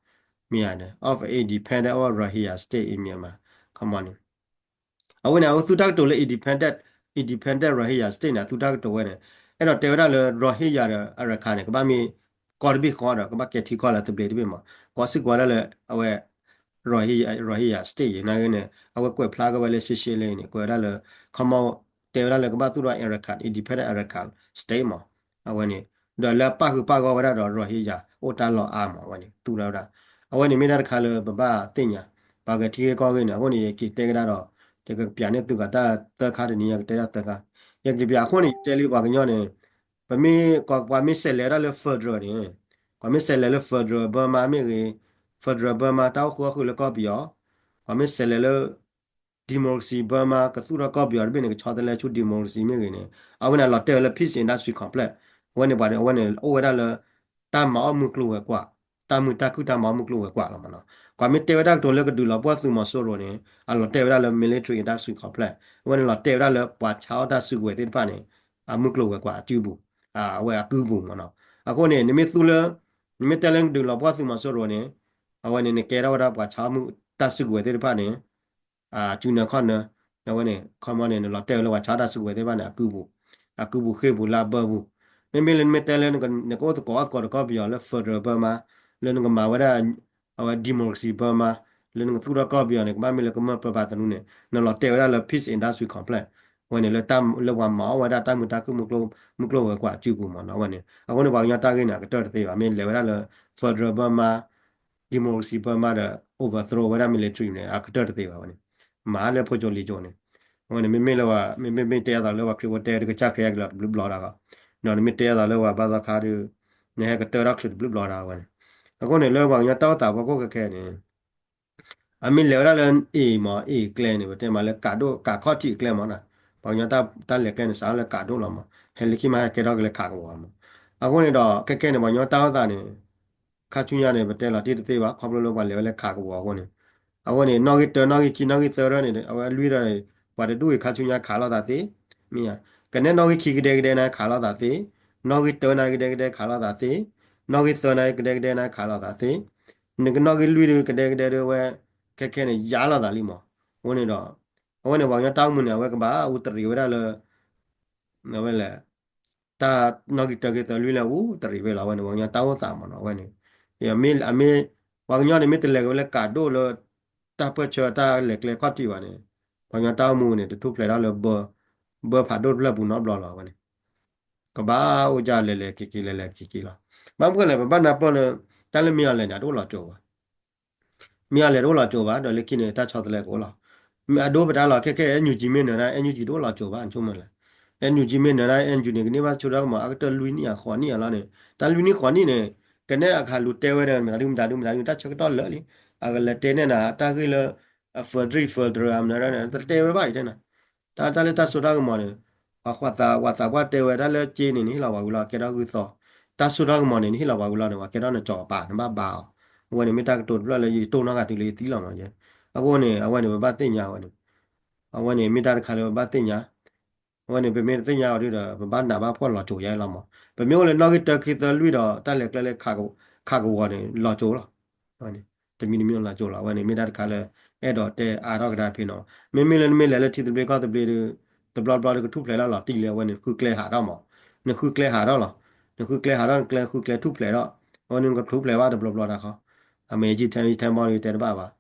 မ့ၢ်ဧါန့ၣ် of independent of Rohingya state in Myanmar ခီမီန့ၣ် အဝဲန့ၣ် အဝဲသူတၢ်ကတိၤလၢ independent, independent Rohingya state န့ၣ် အသူတၢ်ကတိၤဝဲန့ၣ် အဲၣ်ဒိးတဲဝဲဒၣ်လၢ Rohingya ဒီး Arakan န့ၣ် ကဘၣ်မ့ၢ်ကီၢ်တဘ့ၣ်ဃီဒီး ကဘၣ်ကဲထံကီၢ်လၢသဘျ့တဘ့ၣ်မး, ကိးစ့ၢ်ကီးဝဲဒၣ်လၢ အဝဲ Rohingya, Rohingya state ယနာ်ဂ့ၤန့ၣ် အဝဲကွဲးဖျါက့ၤဝဲလၢ Seychelles န့ၣ် ကွဲးဝဲဒၣ်လၢ ခီမီ တဲဝဲဒၣ်လၢကဘၣ်သူၣ်ထီၣ် Arakan, independent Arakan state မး, အဝဲန့ၣ် ဒီးလၢပၣ်ဃုာ်ပၣ်ဂီၢ်ဝဲဒၣ်ဒီး Rohingya အိၣ်တၢ်လီၢ်အါမး အဝဲန့ၣ် သူၣ်ထီၣ်ဝဲဒၣ်, အဝဲန့ၣ်မ့ၢ်တၢ်တခါလၢပဘၣ်သ့ၣ်ညါ, ပှၤဂဲၤထံဂ့ၢ်ကီၢ်ဂ့ၢ်န့ၣ် အဃိန့ၣ် ယက့ၤတဲကဒါဒီး ယကပျးန့ၢ်သုဂၤတၢ်သၢခါတနံၤ ယကတဲဒၣ်သၢခါ, ယကပျးအဃိန့ၣ် ယတဲလံပှၤကညီန့ၣ် ပမ့ၢ် ပှၤမ့ၢ်ဆဲးလဲၤဝဲဒၣ်လၢ federal န့ၣ်, ပှၤမ့ၢ်ဆဲးလဲၤလၢ federal Burma မ့ၢ်ဂ့ၤ, federal Burma တၢ်အိၣ်ဃုအီၣ်ဃုာ်လၢကီၢ်ပယီၤ, ပှၤမ့ၢ်ဆဲးလဲၤလၢ democracy Burma ကသူၣ်ထီၣ်ကီၢ်ပယီၤတဘ့ၣ်န့ၣ် ကဆီတလဲဆူ democracy မ့ၢ်ဂ့ၤန့ၣ် အဝဲန့ၣ်လီၤတဲာ်ဝဲလၢ peace industry complex, အဝဲန့ၣ်ပှၤန့ၣ် အဝဲန့ၣ်အိၣ်ဝဲဒၣ်လၢ တၢ်မၤအီၣ်မုၢ်ကျိၤဝဲၤကွာ်, တၢ်မုာ်တၢ်ခုၣ်တၢ်မၤအီၣ်မုၢ်ကျိၤဝဲၤကွာ်လီၤမးနီၤ, ပှၤမ့ၢ်တဲဝဲဒၣ်ကတိၤလၢကဒုးလီၤပှီၢ်သုးမီၤစိရိၤန့ၣ် အလီၤတဲာ်ဝဲဒၣ်လၢ military industry complex, အဝဲန့ၣ်လီၤတဲာ်ဝဲဒၣ်လၢပှၤဆါအီၣ်တၢ်စုကဝဲၤသ့ၣ်တဖၣ်န့ၣ် အမုၢ်ကျိၤဝဲၤကွာ်အစုပူၤ, အဝဲအကုပူၤမးနီၤ, အဃိန့ၣ် နမ့ၢ်သူလၢ နမ့ၢ်တဲလၢကဒုးလီၤပှီၢ်သုးမီၤစိရိၤန့ၣ် အဝဲန့ၣ် နကဲထီၣ်ဝဲဒၣ်ပှၤဆါအီၣ်မုၢ်တၢ်စုကဝဲၤသ့ၣ်တဖၣ်န့ၣ် စုနၢခီၣ်နၢ, အဝဲန့ၣ် ခီမီန့ၣ် နလီၤတဲာ်ဝဲလၢပှၤဆါအီၣ်တၢ်စုကဝဲၤသ့ၣ်တဖၣ်န့ၣ် အကုပူၤ, အကုပူၤဃ့ၢ်ပူၤလၢအဘၢပူၤ, မ့မ့ၢ်လၢနမ့ၢ်တဲလၢ နကအိၣ်သကိးအီၣ်သကိးဒီးကီၢ်ပယီၤလၢ federal Burma လၢနကမၤဝဲဒၣ် အဝဲ democracy Burma လၢနကသူၣ်ထီၣ်ကီၢ်ပယီၤန့ၣ် ကဘၣ်မ့ၢ်လၢကမၢၢ်ပၢပာ်သနူန့ၣ် နလီၤတဲာ်ဝဲဒၣ်လၢ peace industry complex, အဝဲန့ၣ်လၢ လၢပှၤမၤအီၣ်ဝဲဒၣ်တၢ်မုာ်တၢ်ခုၣ် မုၢ်ကျိၤဝဲၤကွာ်အစုပူၤမးနီၤ, အဝဲန့ၣ် အဃိန့ၣ် ပှၤကညီတၢ်ဂ့ၢ်န့ၣ် အကတၢၢ်တသ့ဘၣ်, မ့ၢ်လဲၤဝဲဒၣ်လၢ federal Burma democracy Burma ဒီး overthrow ဝဲဒၣ် military န့ၣ် အကတၢၢ်တသ့ဘၣ်ဝဲန့ၣ်, မၤလၢဖိကၠိလံၤကၠိန့ၣ်, အဝဲန့ၣ် မ့မ့ၢ်လၢ မ့မ့ၢ်မ့ၢ်တဲအသးလၢပှၤခရံာ်ဖိတဲတကစၢ်ခရံာ်ကလီၤတဘျုးဘျီဒၣ်ဂီၢ်, ဒီးနမ့ၢ်တဲအသးလၢပှၤဘါသီခါဒီး နဟဲကတၢၢ်ထီၣ်ချုးတဘျုးဘျီဒၣ်ဝဲန့ၣ်, အဃိန့ၣ် လၢပှၤကညီတၢ်အိၣ်သးဖီခိၣ်ခဲခဲန့ၣ် အမ့ၢ်လဲၤဝဲဒၣ်လၢ အ့ၣ်မး အ့ၣ်ကျဲန့ၣ် ပတဲမးလၢကးဒိၣ် ကးခီၣ်ထံးအကျဲမးနီၤ, ပှၤကညီတၢ်လဲၤကျဲန့ၣ် စးထီၣ်လၢကးဒိၣ်လီၤမး, ဟဲလၢခံမးဟဲကဲထီၣ်က့ၤလၢခးကဝီၤမး, အဃိန့ၣ်ဒီး ခဲခဲန့ၣ် ပှၤကညီတၢ်အိၣ်သးန့ၣ် ခါဆူညါန့ၣ် ပတဲလီၤတံၢ်တသ့ဘၣ် ခီဖျိလၢပှၤလဲၤဝဲလၢခးကဝီၤအဃိန့ၣ်, အဃိန့ၣ် နီၣ်ဂံၢ်တၢ နီၣ်ဂံၢ်ခံ နီၣ်ဂံၢ်သၢထီၣ်န့ၣ် အဝဲလွံၢ်ထီၣ် ပှၤတဒူၣ်အံၤခါဆူညါခးလိာ်သးသ့, မ့ၢ်ဧါ, ကနဲနီၣ်ဂံၢ်ခံကဒဲကဒဲန့ၣ်ခးလိာ်သးသ့, နီၣ်ဂံၢ်တၢန့ၣ်ကဒဲကဒဲခးလိာ်သးသ့, နီၣ်ဂံၢ်သၢန့ၣ်ကဒဲကဒဲန့ၣ်ခးလိာ်သးသ့, နကနီၣ်ဂံၢ်လွံၢ်ဒုးကဒဲကဒဲဒုးဝဲ ခဲခဲန့ၣ် ယါလိာ်သးလံမး, အဃိန့ၣ်ဒီး အဝဲန့ၣ် ပှၤကညီတၢ်အိၣ်မူန့ၣ် အဝဲကဘၣ်အိၣ်တရံးဝဲဒၣ်လၢ အဝဲလဲၣ် တၢ်နီၣ်ဂံၢ်တၢဂံၢ်သၢလွံၢ်လၢအအိၣ်တရံးဝဲလီၤ အဝဲန့ၣ် ပှၤကညီတၢ်အိၣ်သးမးနီၤ အဝဲန့ၣ်, မ့ၢ် အမ့ၢ် ပှၤကညီန့ၣ် မ့ၢ်တလဲၤက့ၤဝဲလၢကးဒိၣ်လၢ တၢ်ပၢၢ်ဆၢတၢ်လဲၤကျဲခီၣ်ထံးဘၣ်န့ၣ်, ပှၤကညီတၢ်အိၣ်မူန့ၣ် တထူၣ်ဖျဲးထီၣ်လၢ ဘၢဖးဒိၣ်တဖျၢၣ်ပူၤနီတဘျီလီၤ အဝဲန့ၣ်, ကဘၣ်အိၣ်ဒ်လဲၤလဲၤက့ၤက့ၤလဲၤလဲၤက့ၤက့ၤလီၤ, ဘၣ်မနုၤလဲၣ် ပဘၣ်နၢ်ပၢၢ်လၢ တၢ်လၢမ့ၢ်အီၤလဲၣ်န့ၣ် အတအိၣ်လီၤကၠိဘၣ် မ့ၢ်အီၤလဲၣ်တအိၣ်လီၤကၠိဘၣ် ဒီးလၢခံန့ၣ် တၢ်ဆီတလဲကအိၣ်လီၤ, အဒိပတဲလီၤ ခဲခဲ NUG မ့ၢ်နၢၤဒၣ် NUG တအိၣ်လီၤကၠိဘၣ် နဆိကမိၣ်လဲၣ်, NUG မ့ၢ်နၢၤဒၣ် NUG န့ၣ် ကန့ၢ်ဘၣ်ဆိကမိၣ် အကတၢၢ်လွံၢ်နံၣ်ဧါ ဃိးနံၣ်ဧါလီၤန့ၣ်, တၢ်လွံၢ်နံၣ်ဃိးနံၣ်န့ၣ် ကနဲအကလုာ်တဲဝဲဒီး မတၤဒု မတၤဒု မတၤဒု တၢ်ဆၢကတီၢ်လၢာ်လံ, အကလဲၤတဲနဲၣ်နၤ တၢ်ဂ့ၢ်လၢ အ federal federal မနုၤဒၣ်န့ၣ် တတဲဝဲဘၣ်အံၤတဲနၤ တၢ် တၢ်လၢတၢ်စိတၢ်ကမီၤန့ၣ် ပှၤသးပှၢ်တဲဝဲ တၢ်လၢက့န့ၣ် နဟ့ၣ်လီၤပှၤဝံၤလီၤ ကဲထီၣ်ဂုၢ်သီ, တၢ်စိတၢ်ကမီၤန့ၣ် နဟ့ၣ်လီၤပှၤဝံၤလီၤန့ၣ် ပှၤကဲထီၣ်နကၠီၤပၤ နဘၣ်ဘါအီၤ, အဝဲန့ၣ်မ့ၢ်တၢ်ကတိၤတဖျၢၣ်လၢယတိၢ်နီၣ်ဃာ်တုၤလၢယသံလီၤမး, အဃိန့ၣ် အဝဲန့ၣ် ပဘၣ်သ့ၣ်ညါဝဲန့ၣ်, အဝဲန့ၣ် မ့ၢ်တၢ်တခါလၢပဘၣ်သ့ၣ်ညါ, အဝဲန့ၣ် ပမ့ၢ်တသ့ၣ်ညါအီၤဒုဒီး ပဘၣ်နးဘၣ်ဖှီၣ်လီၤကၠိယါလီၤမး, ပမ့ၢ်အိၣ်လၢနီၣ်ဂံၢ်တၢခံသၢလွံၢ်ဒီး တၢ်လဲၤကျဲလၢ ခးကဝီၤန့ၣ် လီၤကၠိလီၤ တမံၤတမံၤလီၤကၠိလီၤ အဝဲန့ၣ် မ့ၢ်တၢ်တခါလၢ အဲၣ်ဒိးတဲအါထီၣ်ကဒါဖဲနီၤ, မ့မ့ၢ်လၢနမ့ၢ်လဲၤလၢထံသဘျ့ကီၢ်သဘျ့ဒီး တဘျီဘျီဒီးကထူၣ်ဖျဲးလၢလီၤတံၢ်လံ အဝဲန့ၣ် ဃုကျဲဟးထီၣ်မး, နဃုကျဲဟးထီၣ်လီၤ, နဃုကျဲဟးထီၣ် နကျဲဃုကျဲထူၣ်ဖျဲးထီၣ်, အဝဲန့ၣ်နကထူၣ်ဖျဲးဘၣ်တဘျီဘျီတခီ, အမ့ၢ်ယံာ်ထဲထဲမီဒီးယတဲတဘၣ်ဘၣ်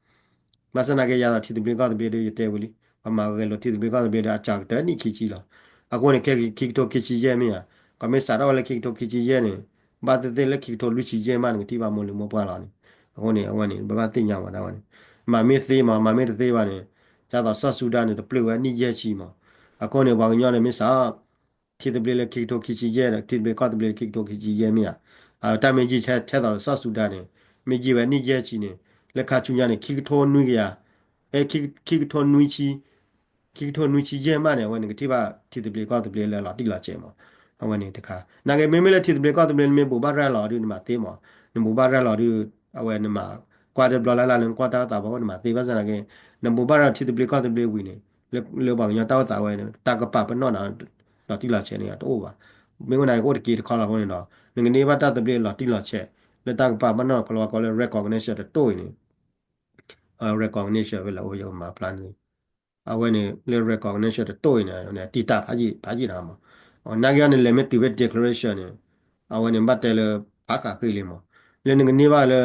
ဘၣ်ဆၣ်သနာ်က့ ယၤဒီးထံသဘျ့ကီၢ်သဘျ့ဒီး ယတဲဝံၤလံ, ပှၤမၤဂဲၤလိာ်ထံသဘျ့ကီၢ်သဘျ့ဒီး အစှၤကတၢၢ်နံၣ်ခံဆံလီၤ, အဃိန့ၣ် ခဲခံကထိခံဆံယဲၢ်မ့ၢ်ဧါ, ပှၤမ့ၢ်စးထီၣ်ဝဲလၢခံကထိခံဆံယဲၢ်န့ၣ် ဘၣ်သ့ၣ်သ့ၣ်လၢခံကထိလွံၢ်ဆံယဲၢ်မး နကထံၣ်ဘၣ်မိၢ်လုၢ်မိၢ်ပှၢ်လီၤန့ၣ်, အဃိန့ၣ် အဝဲန့ၣ် ပဘၣ်သ့ၣ်ညါဝဲဒၣ်ဝဲန့ၣ်, မၤမ့ၢ်သ့မး မၤမ့ၢ်တသ့ဘၣ်န့ၣ်, ဒ်သိးစီၤစူဒၤန့ၣ် တပျုၢ်ဝဲနံၣ်ယဲၢ်ဆံမး, အဃိန့ၣ် ပှၤကညီန့ၣ်မ့ၢ်စး ထံသဘျ့လၢခံကထိခံဆံယဲၢ်ဒီး ထံသဘျ့ကီၢ်သဘျ့လၢခံကထိခံဆံယဲၢ်မ့ၢ်ဧါ, တၢ်မ့ၢ်ယံာ်ထဲသိးလၢစီၤစူဒၤန့ၣ် မ့ၢ်ယံာ်ဝဲနံၣ်ယဲၢ်ဆံန့ၣ် လၢခါဆူညါန့ၣ် ခံကထိနွံကယၤ အဲ ခံကထိနွံဆံ ခံကထိနွံဆံယဲၢ်မးန့ၣ် အဝဲန့ၣ်ကထံၣ်ဘၣ်ထံသဘျ့ကီၢ်သဘျ့လၢလီၤတံၢ်လီၤဆဲးမး, အဝဲန့ၣ်တခါ နာ်က့ မ့မ့ၢ်လၢထံသဘျ့ကီၢ်သဘျ့ နမ့ၢ်ဘိးဘၣ်ရၤလီၤဒုး နမၤသ့မး, နဘိးဘၣ်ရၤလီၤဒုး အဝဲနမၤ ကွၢ်တဘျီလၢ်လၢ်လၢနကွၢ်တၢ်သးဘၣ်အဃိ နမၤသ့ဘၣ်ဆၣ်နာ်က့ နဘိးဘၣ်ရၤထံသဘျ့ကီၢ်သဘျ့ဝံၤန့ၣ် လၢပှၤကညီတၢ်အိၣ်သးဝဲန့ၣ် တၢ်ကပာ်ပနီၣ်နၤ လီၤတံၢ်လီၤဆဲးန့ၣ် တအိၣ်ဘၣ်. မ့ၢ်ဝဲန့ၣ် ကအိၣ်တက့ၢ်တခီလီၤအဃိန့ၣ်ဒီး နကန့ၢ်ဘၣ်တၢ်သဘျ့လီၤတံၢ်လီၤဆဲး လၢတၢ်ကပာ်ပနီၣ် ကလီၤဝါကိးလၢ recognition တတိၢ်အံၤန့ၣ် recognition ဝဲလၢအိၣ်ယမၤဖျါန့ၣ် အဝဲန့ၣ်လၢ recognition တတိၢ်အံၤန့ၣ် တံာ်တာ်ဖးယံာ်ဖးယံာ်နီၤမး. နာ်က့အီၤ နလဲၤမ့ၢ်တုၤဖဲ declaration န့ၣ် အဝဲန့ၣ်ဘၣ်တဲလၢဖးဃးဃ့လံမး, လၢနကန့ၢ်ဘၣ်လၢ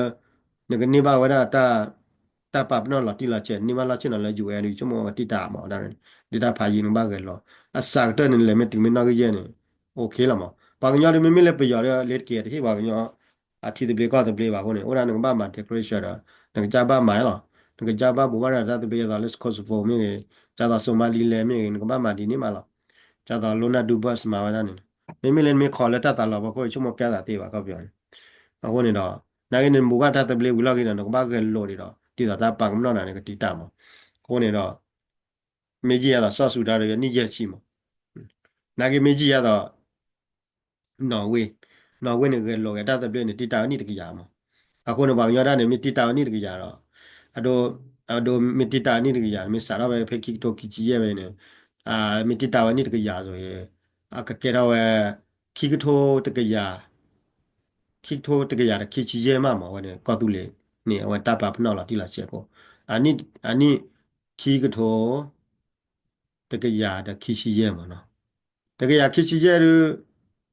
နကန့ၢ်ဘၣ်ဝဲဒၣ် တၢ်ပာ်ပနီၣ်လီၤတံၢ်လီၤဆဲး နန့ၢ်ဘၣ်လီၢ်ဆ့ၣ်နီၤလၢ ယူၣ်အဲၣ် ဒီးဆိကမိၣ်ဝဲတံၢ်တၢ်မး ဒ်တၢ်ဖးယံၤနကဘၣ်ဂဲၤလိာ်, အစှၤကတၢၢ်န့ၣ် နလဲၤမ့ၢ်တုၤမ့ၢ်နီၣ်ဂံၢ်ယဲၢ်န့ၣ် OK လီၤမး. ပှၤကညီဒ်မ့မ့ၢ်လၢပယီၤဒီး လ့ၤတက့ၤတဟ့ၣ်ပှၤကညီ အထံသဘျ့ကီၢ်သဘျ့ဘၣ်အဃိန့ၣ် အိၣ်ဒၣ်နကဘၣ်မၤ declaration ဒီး နကစၢ်ဘၣ်မၤလီၤ. နကစၢ်ဘၣ်ဘူးဘၣ်ရၤတၢ်သဘျ့ ဒ်သိးလၢ Kosovo မ့ၢ်ဂ့ၤ, ဒ်သိး Somaliland မ့ၢ်ဂ့ၤ နကဘၣ်မၤဒ်န့ၣ်မးလီၤ. ဒ်သိး Lona Dubois မၤဝဲဒၣ်န့ၣ်, မ့မ့ၢ်လၢနမ့ၢ်ခိးလၢတၢ်သးလီၤ ပှၤခိၣ်ဆိကမိၣ်ကဲသးသ့ဘၣ် ကီၢ်ပယီၤန့ၣ်. အဃိန့ၣ်ဒီး နာ်က့န့ၣ် နဘူးဘၣ်တၢ်သဘျ့ဝံၤလီၢ်ခံဒီး နကဘၣ်ဂဲၤလိာ်ဒံးဒီး ဒ်သိးတၢ်ပာ်ကမၣ်နီၣ်နၤန့ၣ် ကတံာ်တၢ်မး. အဃိန့ၣ်ဒီး မ့ၢ်ယံာ်ယါဒီး စီၤစူၤဒၤဒီး နံၣ်ယဲၢ်ဆံမး, နာ်က့မ့ၢ်ယံာ်ယါဒီး နီၣ်ဝ့, နီၣ်ဝ့န့ၣ် ဂဲၤလိာ်က့ၤတၢ်သဘျ့န့ၣ် တံာ်တာ်ဝဲနံၣ်တကယၤမး. အဃိန့ၣ် ပှၤကညီဒၣ်န့ၣ် မ့ၢ်တံာ်တာ်ဝဲနံၣ်တကယၤဒီး အဒိ အဒိ မ့ၢ်တံာ်တာ်ဝဲနံၣ်တကယၤ မ့ၢ်စးထီၣ်ဝဲဖဲခံကထိခံဆံယဲၢ်ဝဲန့ၣ် မ့ၢ်တံာ်တာ်ဝဲနံၣ်တကယၤအသိး အကကဲထီၣ်ဝဲ ခံကထိတကယၤ ခံကထိတကယၤဒီးခံဆံယဲၢ်မးမး အဝဲန့ၣ် ကီၢ်သူလ့ၤန့ၣ် အဝဲတၢ်ပာ်ပနီၣ်လီၤတံၢ်လီၤဆဲးဖိ အနံၣ် အနံၣ် ခံကထိ တကယၤဒီးခံဆံယဲၢ်မးနီၤ. တကယၤခံဆံယဲၢ်ဒုး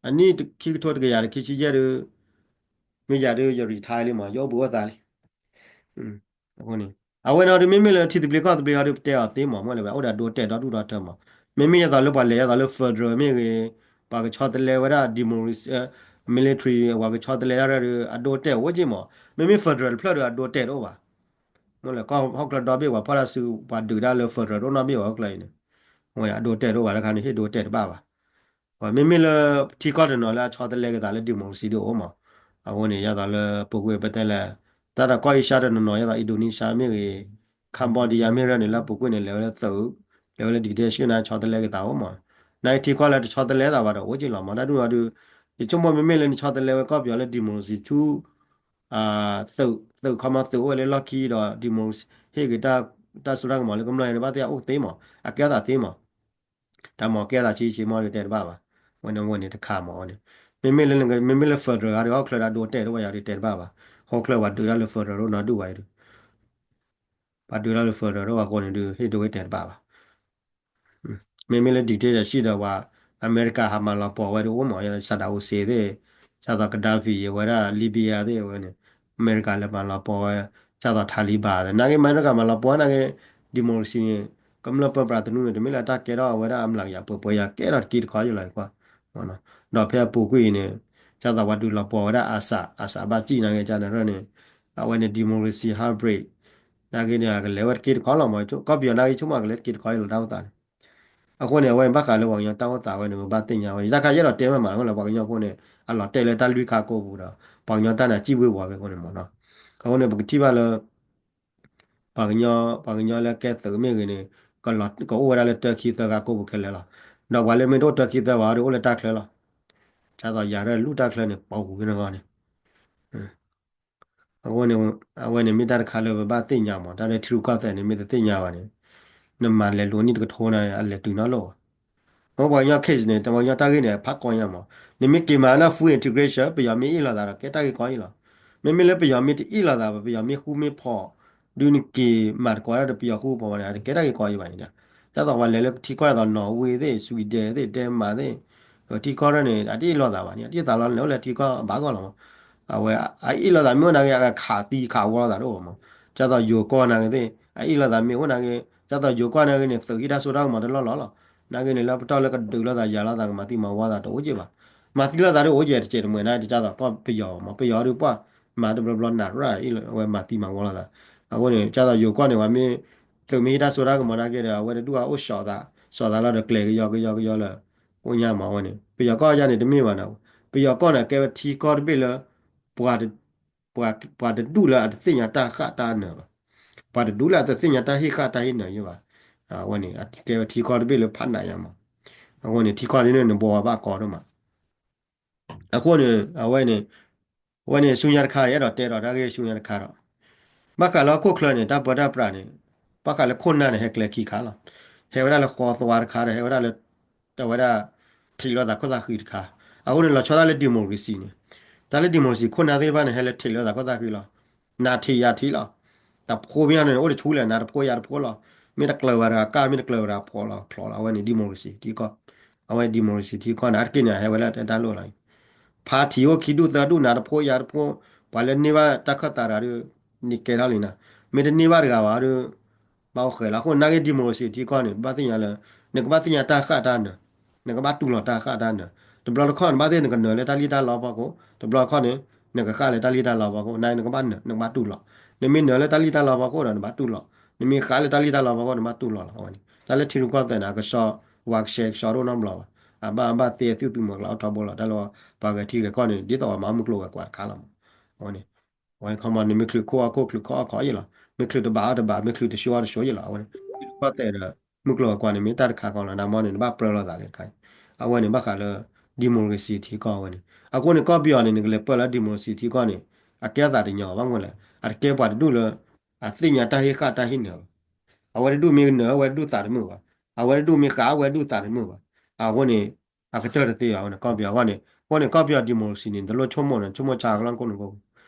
အနံၣ်ခံကထိတကယၤဒီးခံဆံယဲၢ်ဒုး မ့ၢ်ယၤဒုး ယ retire လံမး ယအိၣ်ဘှံးအိၣ်သါလံ. အဃိန့ၣ် အဝဲန့ၣ်ဒုး မ့မ့ၢ်လၢထံသဘျ့ကီၢ်သဘျ့အီၤဒုး ပတဲအီၤသ့မး မ့ၢ်လၢအအိၣ်ဒီးအဒိအတဲာ်ဒီဒူၣ်ဒီထၢမး. မ့မ့ၢ်ယသိးလၢပှၤလဲၤယသိးလၢ federal မ့ၢ်ဂ့ၤ ပှၤကဆီတလဲဝဲဒၣ် democracy military ပှၤကဆီတလဲဒၣ်ဒုး အဒိအတဲာ်အိၣ်က့မး. မ့မ့ၢ် federal တဖျၢၣ်ဒုး အဒိအတဲာ်တအိၣ်ဘၣ်. မ့ၢ်လၢကီၢ်ဟီၣ်ချၢဒီဘ့ၣ် ပှၤဖီၣ်တၢ်စု ပှၤဒုးတၢ်လၢ federal တအိၣ်နီတဘ့ၣ်ဘၣ် ဟီၣ်ချၢအံၤန့ၣ်. အဝဲန့ၣ် အဒိအတဲာ်တအိၣ်ဘၣ်တခါန့ၣ် ဟ့ၣ်ဒိအတဲာ်တဘၣ်ဘၣ်. မ့မ့ၢ်လၢထံကီၢ်တနီၤလၢအဆီတလဲက့ၤသးလၢ democracy ဒုးအိၣ်မး. အဃိန့ၣ် ယသိးလၢပူၤကွံာ်ပတဲလဲၣ် တၢ်ဒီးကီၢ်အ့ရှါတနီၤနီၤ ယသိး Indonesia မ့ၢ်ဂ့ၤ Cambodia မ့ၢ်ဂ့ၤန့ၣ် လၢပူၤကွံာ်န့ၣ် လဲၤဝဲလၢသုး လဲၤဝဲလၢ dictatorship န့ၣ် ဆီတလဲက့ၤသးအိၣ်မး. နာ်က့ထံကီၢ်လၢတဆီတလဲသးဘၣ်ဒီး အိၣ်က့လီၤမး တၢ်ဒုးအီၤဒုး ယဆိကမိၣ်မ့မ့ၢ်လၢနဆီတလဲဝဲကီၢ်ပယီၤလၢ democracy ဆူ သုး သုးခီမီသုးအိၣ်ဝဲလၢလီၢ်ခံဒီး democracy ဟ့ၣ်က့ၤ တၢ်စိတၢ်ကမီၤလၢကမျၢၢ်န့ၣ် ဘၣ်သ့ၣ်အအိၣ်သ့မး အကဲအသးသ့မး တၢ်မၤကဲသးဆံးဆံးမးဒုးတဲတဘၣ်ဘၣ်. ဝဲန့ၣ်ဝဲန့ၣ်တခါမးဝဲန့ၣ် မ့မ့ၢ်လၢ မ့မ့ၢ်လၢ federal ဂၤဒီး ဟီၣ်ချၢဒီးဒိတဲာ်တအိၣ်ဘၣ်ယၤဒုးတဲတဘၣ်ဘၣ်. ဟီၣ်ချၢပှၤဒုးတၢ်လၢ federal ဒိၣ်နီၢ်ဒုၣ်ဝဲအံၤဒုး ပှၤဒုးတၢ်လၢ federal ဒိၣ်အဃိန့ၣ်ဒုး ဟ့ၣ်ဒိဟ့ၣ်တဲာ်တဘၣ်ဘၣ်. မ့မ့ၢ်လၢ dictatorship ဒီးပှၤ အမဲရကၤဟးမၤလီၤပှီၢ်ဝဲဒုးအိၣ်မး Saddam Hussein သ့ၣ် ဒ်သိး Gaddafi ဝဲဒၣ် Libya သ့ၣ်ဝဲန့ၣ် အမဲရကၤလဲၤမၤလီၤပှီၢ်ဝဲ ဒ်သိး Taliban သ့ၣ် နာ်က့အမဲရကၤမၤလီၤပှီၢ်နာ်က့ democracy န့ၣ် ကမျၢၢ်ပၢပြးသနူန့ၣ် တမ့ၢ်လၢတၢ်ကဲထီၣ်ဝဲဒၣ်အမျးကယၤပှဲၤပှဲၤယၤ ကဲထီၣ်တက့ၢ်တခီယလီၤကွၢ် ဒီးဖဲအပူၤကွံာ်အံၤန့ၣ် ဒ်သိးပှၤဒုးလီၤပှီၢ်ဝဲဒၣ် Assad Assad ဘၣ်စံၣ်နာ်က့ ကန့ၣ်ရၢၢ်န့ၣ် အဝဲန့ၣ် democracy hybrid နာ်က့န့ၣ် အကလဲၤဝဲတက့ၢ်တခီလီၤမး ကီၢ်ပယီၤနာ်က့ဆိကမိၣ်ကလဲၤတက့ၢ်တခီယလီၤတၢ်အိၣ်သးန့ၣ် အဃိန့ၣ် အဝဲဘၣ်ဃးလၢပှၤကညီတၢ်အိၣ်သးဝဲန့ၣ် ပဘၣ်သ့ၣ်ညါဝဲ တၢ်ခါယအဲၣ်ဒိးတဲမ့ၢ်မးလၢပှၤကညီဖိန့ၣ် အလီၤတဲာ်လၢတၢ်လွံၢ်ခါကိးပူၤဒီး ပှၤကညီတၢ်နာ်စံၣ်ဝ့ၤဝီၤဝဲအဃိန့ၣ်မးနီၤ အဃိန့ၣ် ပကထံၣ်ဘၣ်လၢ ပှၤကညီ ပှၤကညီလၢကဲသုးမ့ၢ်ဂ့ၤန့ၣ် ကအိၣ်ဝဲဒၣ်လၢတၢခံသၢဂၤကိးပူၤခဲလၢာ်လီၤ. ဒီးပှၤလၢမ့ၢ်တအိၣ်တၢခံသၢဘၣ်ဒီး အိၣ်လၢတၢ်ချၢလီၤ. ဒ်သိးယၤဒၣ်လူၢ်တၢ်ချၢန့ၣ် ပှၤဝူၤက့ၤနဂီၢ်န့ၣ် အဃိန့ၣ် အဝဲန့ၣ်မ့ၢ်တၢ်တခါလၢပဘၣ်သ့ၣ်ညါမး တၢ်လၢထံရူၢ်ကီၢ်သဲးန့ၣ် မ့ၢ်တသ့ၣ်ညါဘၣ်န့ၣ် နမၤလဲၤလူၤနံၣ်တကထိန့ၣ် အလဲၤတုၤနီတလီၢ်ဘၣ်. အပှၤကညီ case န့ၣ် ပှၤကညီတၢ်ဂ့ၢ်န့ၣ် ဖးကီညါမး နမ့ၢ်က့ၤမၤလၢ full integration ပယီၤမ့ၢ်အ့ၣ်လိာ်သးဒီး ကဲတၢ်ဂ့ၢ်ကီအံၤလီၤ. မ့မ့ၢ်လၢပယီၤမ့ၢ်တအ့ၣ်လိာ်သးဘၣ် ပယီၤမ့ၢ်ဃူမ့ၢ်ဖိး ဒုးနက့ၤမၤတကိးဒၣ်ဒီးပယီၤဃူဖိးန့ၣ် အတကဲတၢ်ဂ့ၢ်ကီအံၤဘၣ်န့ၣ် ဒ်သိးပှၤလဲၤလၢထံကီၢ်ဒ်သိး Norway သ့ၣ် Sweden သ့ၣ် Denmark သ့ၣ် ထံကီၢ်န့ၣ် အတအ့ၣ်လိာ်သးဘၣ်န့ၣ် အတအ့ၣ်သးလီၤန့ၣ် အိၣ်လၢထံကီၢ်အဘၣ်ကီၢ်လီၤမး အဝဲ အအ့ၣ်လိာ်သးမ့ၢ်အိၣ်နာ်က့ အကခးသံခးဝီလိာ်သးတအိၣ်ဘၣ်မး ဒ်သိးယိၤကီၢ်နာ်က့သ့ၣ် အအ့ၣ်လိာ်သးမ့ၢ်အိၣ်နာ်က့ ဒ်သိးယိၤကီၢ်နာ်က့န့ၣ် သုးဟံးတၢ်စိတၢ်ကမီၤတလီၢ်လီၢ်လီၤ နာ်က့န့ၣ် လၢပတီၢ်လၢကဒုးလိာ်သးယၤလိာ်သးကမၤသံမၤဝီသးတအိၣ်က့ဘၣ် မၤသံလိာ်သးတအိၣ်က့ တစဲးတမှဲၤနာ်က့ ဒ်သိးကီၢ်ပယီၤမး ပယီၤဒုးပှၢ် မၤတဘျီဘျီနးရၣ် အဝဲမၤသံမၤဝီလိာ်သး အဃိန့ၣ် ဒ်သိးယိၤကီၢ်န့ၣ် ပှၤမ့ၢ် သုးမ့ၢ်ဟံးတၢ်စိတၢ်ကမီၤနာ်က့ဒီး အဝဲတဒူၣ်အအိၣ်ဆီးသး ဆီးသးလီၤဒီးကျဲၤကယီကယီကယီလၢ အိၣ်ညါမးအဝဲန့ၣ် ပယီၤကီၢ်ယါန့ၣ် တမ့ၢ်ဘၣ်နီၤ ပယီၤကီၢ်န့ၣ် ကဲဝဲထံကီၢ်တဘ့ၣ်လၢ ပှၤ ပှၤ ပှၤတဒူၣ်လၢအတသ့ၣ်ညါတၢ်ဃၣ်တၢ်နၢၤဘၣ် ပှၤတဒူၣ်လၢအတသ့ၣ်ညါတၢ်ဟ့ၣ်ဃၣ်တၢ်ဟ့ၣ်နၢၤယဲဘၣ် အဝဲန့ၣ် အကဲဝဲထံကီၢ်တဘ့ၣ်လၢဖးနးယါမး အဃိန့ၣ် ထံကီၢ်ဒ်န့ၣ် နဘှီဘၣ်ကီဒိၣ်မး အဃိန့ၣ် အဝဲန့ၣ် အဝဲန့ၣ်ဆူညါတခါ ယအဲၣ်ဒိးတဲဒီးတၢ်ဂ့ၢ်ဆူညါတခါဒီး ဘၣ်ဃးလၢဟီၣ်ခိၣ်ချၢန့ၣ် တၢ်ပၢတၢ်ပြးန့ၣ် ဘၣ်ဃးလၢခိၣ်နၢ်န့ၣ် ဟဲကျဲခံခါလီၤ. ဟဲဝဲဒၣ်လၢဃီသွါတခါဒီး ဟဲဝဲဒၣ်လၢ အဝဲဒၣ် ထံးလိာ်သးခိၣ်သၣ်ဃံတခါ အဃိန့ၣ် လီၤဆီဒၣ်လၢ democracy န့ၣ် တၢ်လၢ democracy ခိၣ်နၢ်သ့ၣ်တဖၣ်န့ၣ် ဟဲလၢထံးလိာ်သးခိၣ်သၣ်ဃံလီၤ. နၤထံးယၤထံးလီၤ. တဖိမ့ၢ်န့ၣ် အိၣ်တဆူလဲၣ် နၤတဖိယၤတဖိလီၤ. မ့ၢ်တကျၢၤဘၣ်တဂၤကၢ် မ့ၢ်တကျၢၤဘၣ်တဂၤဖျိးလီၤ ဖျိးလီၤ အဝဲန့ၣ် democracy ထံကီၢ် အဝဲ democracy ထံကီၢ်န့ၣ် အါတက့ၢ်န့ၣ် အဟဲဝဲလၢတၢ်လိၣ်လီၤ. ဖါထံးအိၣ်ခံဒူၣ်သၢဒူၣ်နၤတဖိယၤတဖိ, ပှၤလၢန့ၢ်ဘၣ်တၢ်ခၢၣ်သးတဂၤဒီး န့ၣ်ကဲထီၣ်လံနၤ, မ့ၢ်တန့ၢ်ဘၣ်တဂၤဘၣ်ဒီး ဘၣ်အိၣ်ဃဲးလီၤ. အဃိန့ၣ် နာ်က့ democracy ထံကီၢ်န့ၣ် ဘၣ်သ့ၣ်ညါလၢ နကဘၣ်သ့ၣ်ညါတၢ်ဃၣ်တၢ်နၢၤ, နကဘၣ်တူၢ်လိာ်တၢ်ဃၣ်တၢ်နၢၤ, တဘျီတခီၣ်နဘၣ်သ့ၣ်နကနၢၤလၢတၢ်လံၣ်တၢ်လီဖီခိၣ်, တဘျီတခီၣ်န့ၣ် နကဃၣ်လၢတၢ်လံၣ်တၢ်လီဖီခိၣ်, နာ်က့နကဘၣ်နၢၤ နကဘၣ်တူၢ်လိာ်, နမ့ၢ်နၢၤလၢတၢ်လံၣ်တၢ်လီဖီခိၣ်ဒီး နဘၣ်တူၢ်လိာ်, နမ့ၢ်ဃၣ်လၢတၢ်လံၣ်တၢ်လီဖီခိၣ် နဘၣ်တူၢ်လိာ်လီၤ. အဝဲန့ၣ် တၢ်လၢထံရူၢ်ကီၢ်သဲးန့ၣ် အကဆှီ ဝါကဆှဲကဆှီတအိၣ်နီတဘျီဘၣ်, အဘၣ်အဘၣ်သ့သုးသုးမီၤကျၢၤအိၣ်ထီဘိလီၤ. တၢ်လၢပှၤဂဲၤထံဂဲၤကီၢ်န့ၣ် ဒ်သိးပှၤမၤအီၣ်မုၢ်ကျိၤဝဲၤကွာ်တခါလီၤမး. အဝဲန့ၣ် အဝဲခီမီ နမ့ၢ်ချုးခိၣ်အီၣ်ခိၣ် ချုးခီၣ်အီၣ်ခီယ့ၣ်လီၤ, မ့ၢ်ချုးတဘးအီၣ်တဘး မ့ၢ်ချုးတဆှီအီၣ်တဆှီယ့ၣ်လီၤ. အဝဲန့ၣ် ကီၢ်သဲးဒီး မုၢ်ကျိၤဝဲၤကွာ်န့ၣ် မ့ၢ်တၢ်တခါဃီလီၤ. နမီန့ၣ် နဘၣ်ပြၢလိာ်သးလၢတခါ, အဝဲန့ၣ် ဘၣ်ဃးလၢ democracy ထံကီၢ်အဝဲန့ၣ်. အဃိန့ၣ် ကီၢ်ပယီၤန့ၣ် နကလဲၤပၢၢ်လၢ democracy ထံကီၢ်န့ၣ် အကဲအသးတညီဘၣ်မ့ၢ်လဲၣ်, အတကဲပှၤတဒူၣ်လၢ အသ့ၣ်ညါတၢ်ဟ့ၣ်ဃၣ်တၢ်ဟ့ၣ်နၢၤဘၣ်. အဝဲတဒူၣ်မ့ၢ်နၢၤ အဝဲတဒူၣ်သးတမုာ်ဘၣ်, အဝဲတဒူၣ်မ့ၢ်ဃၣ် အဝဲတဒူၣ်သးတမုာ်ဘၣ်. အဃိန့ၣ် အကတၢၢ်တသ့ဘၣ် အဝဲန့ၣ် ကီၢ်ပယီၤအဂီၢ်န့ၣ်. အဃိန့ၣ် ကီၢ်ပယီၤ democracy န့ၣ် နတလိၣ်ဆိကမိၣ်န့ၣ် ဆိကမိၣ်ဆါကလီၢ်ကိၢ်န့ၣ်ကိၣ်,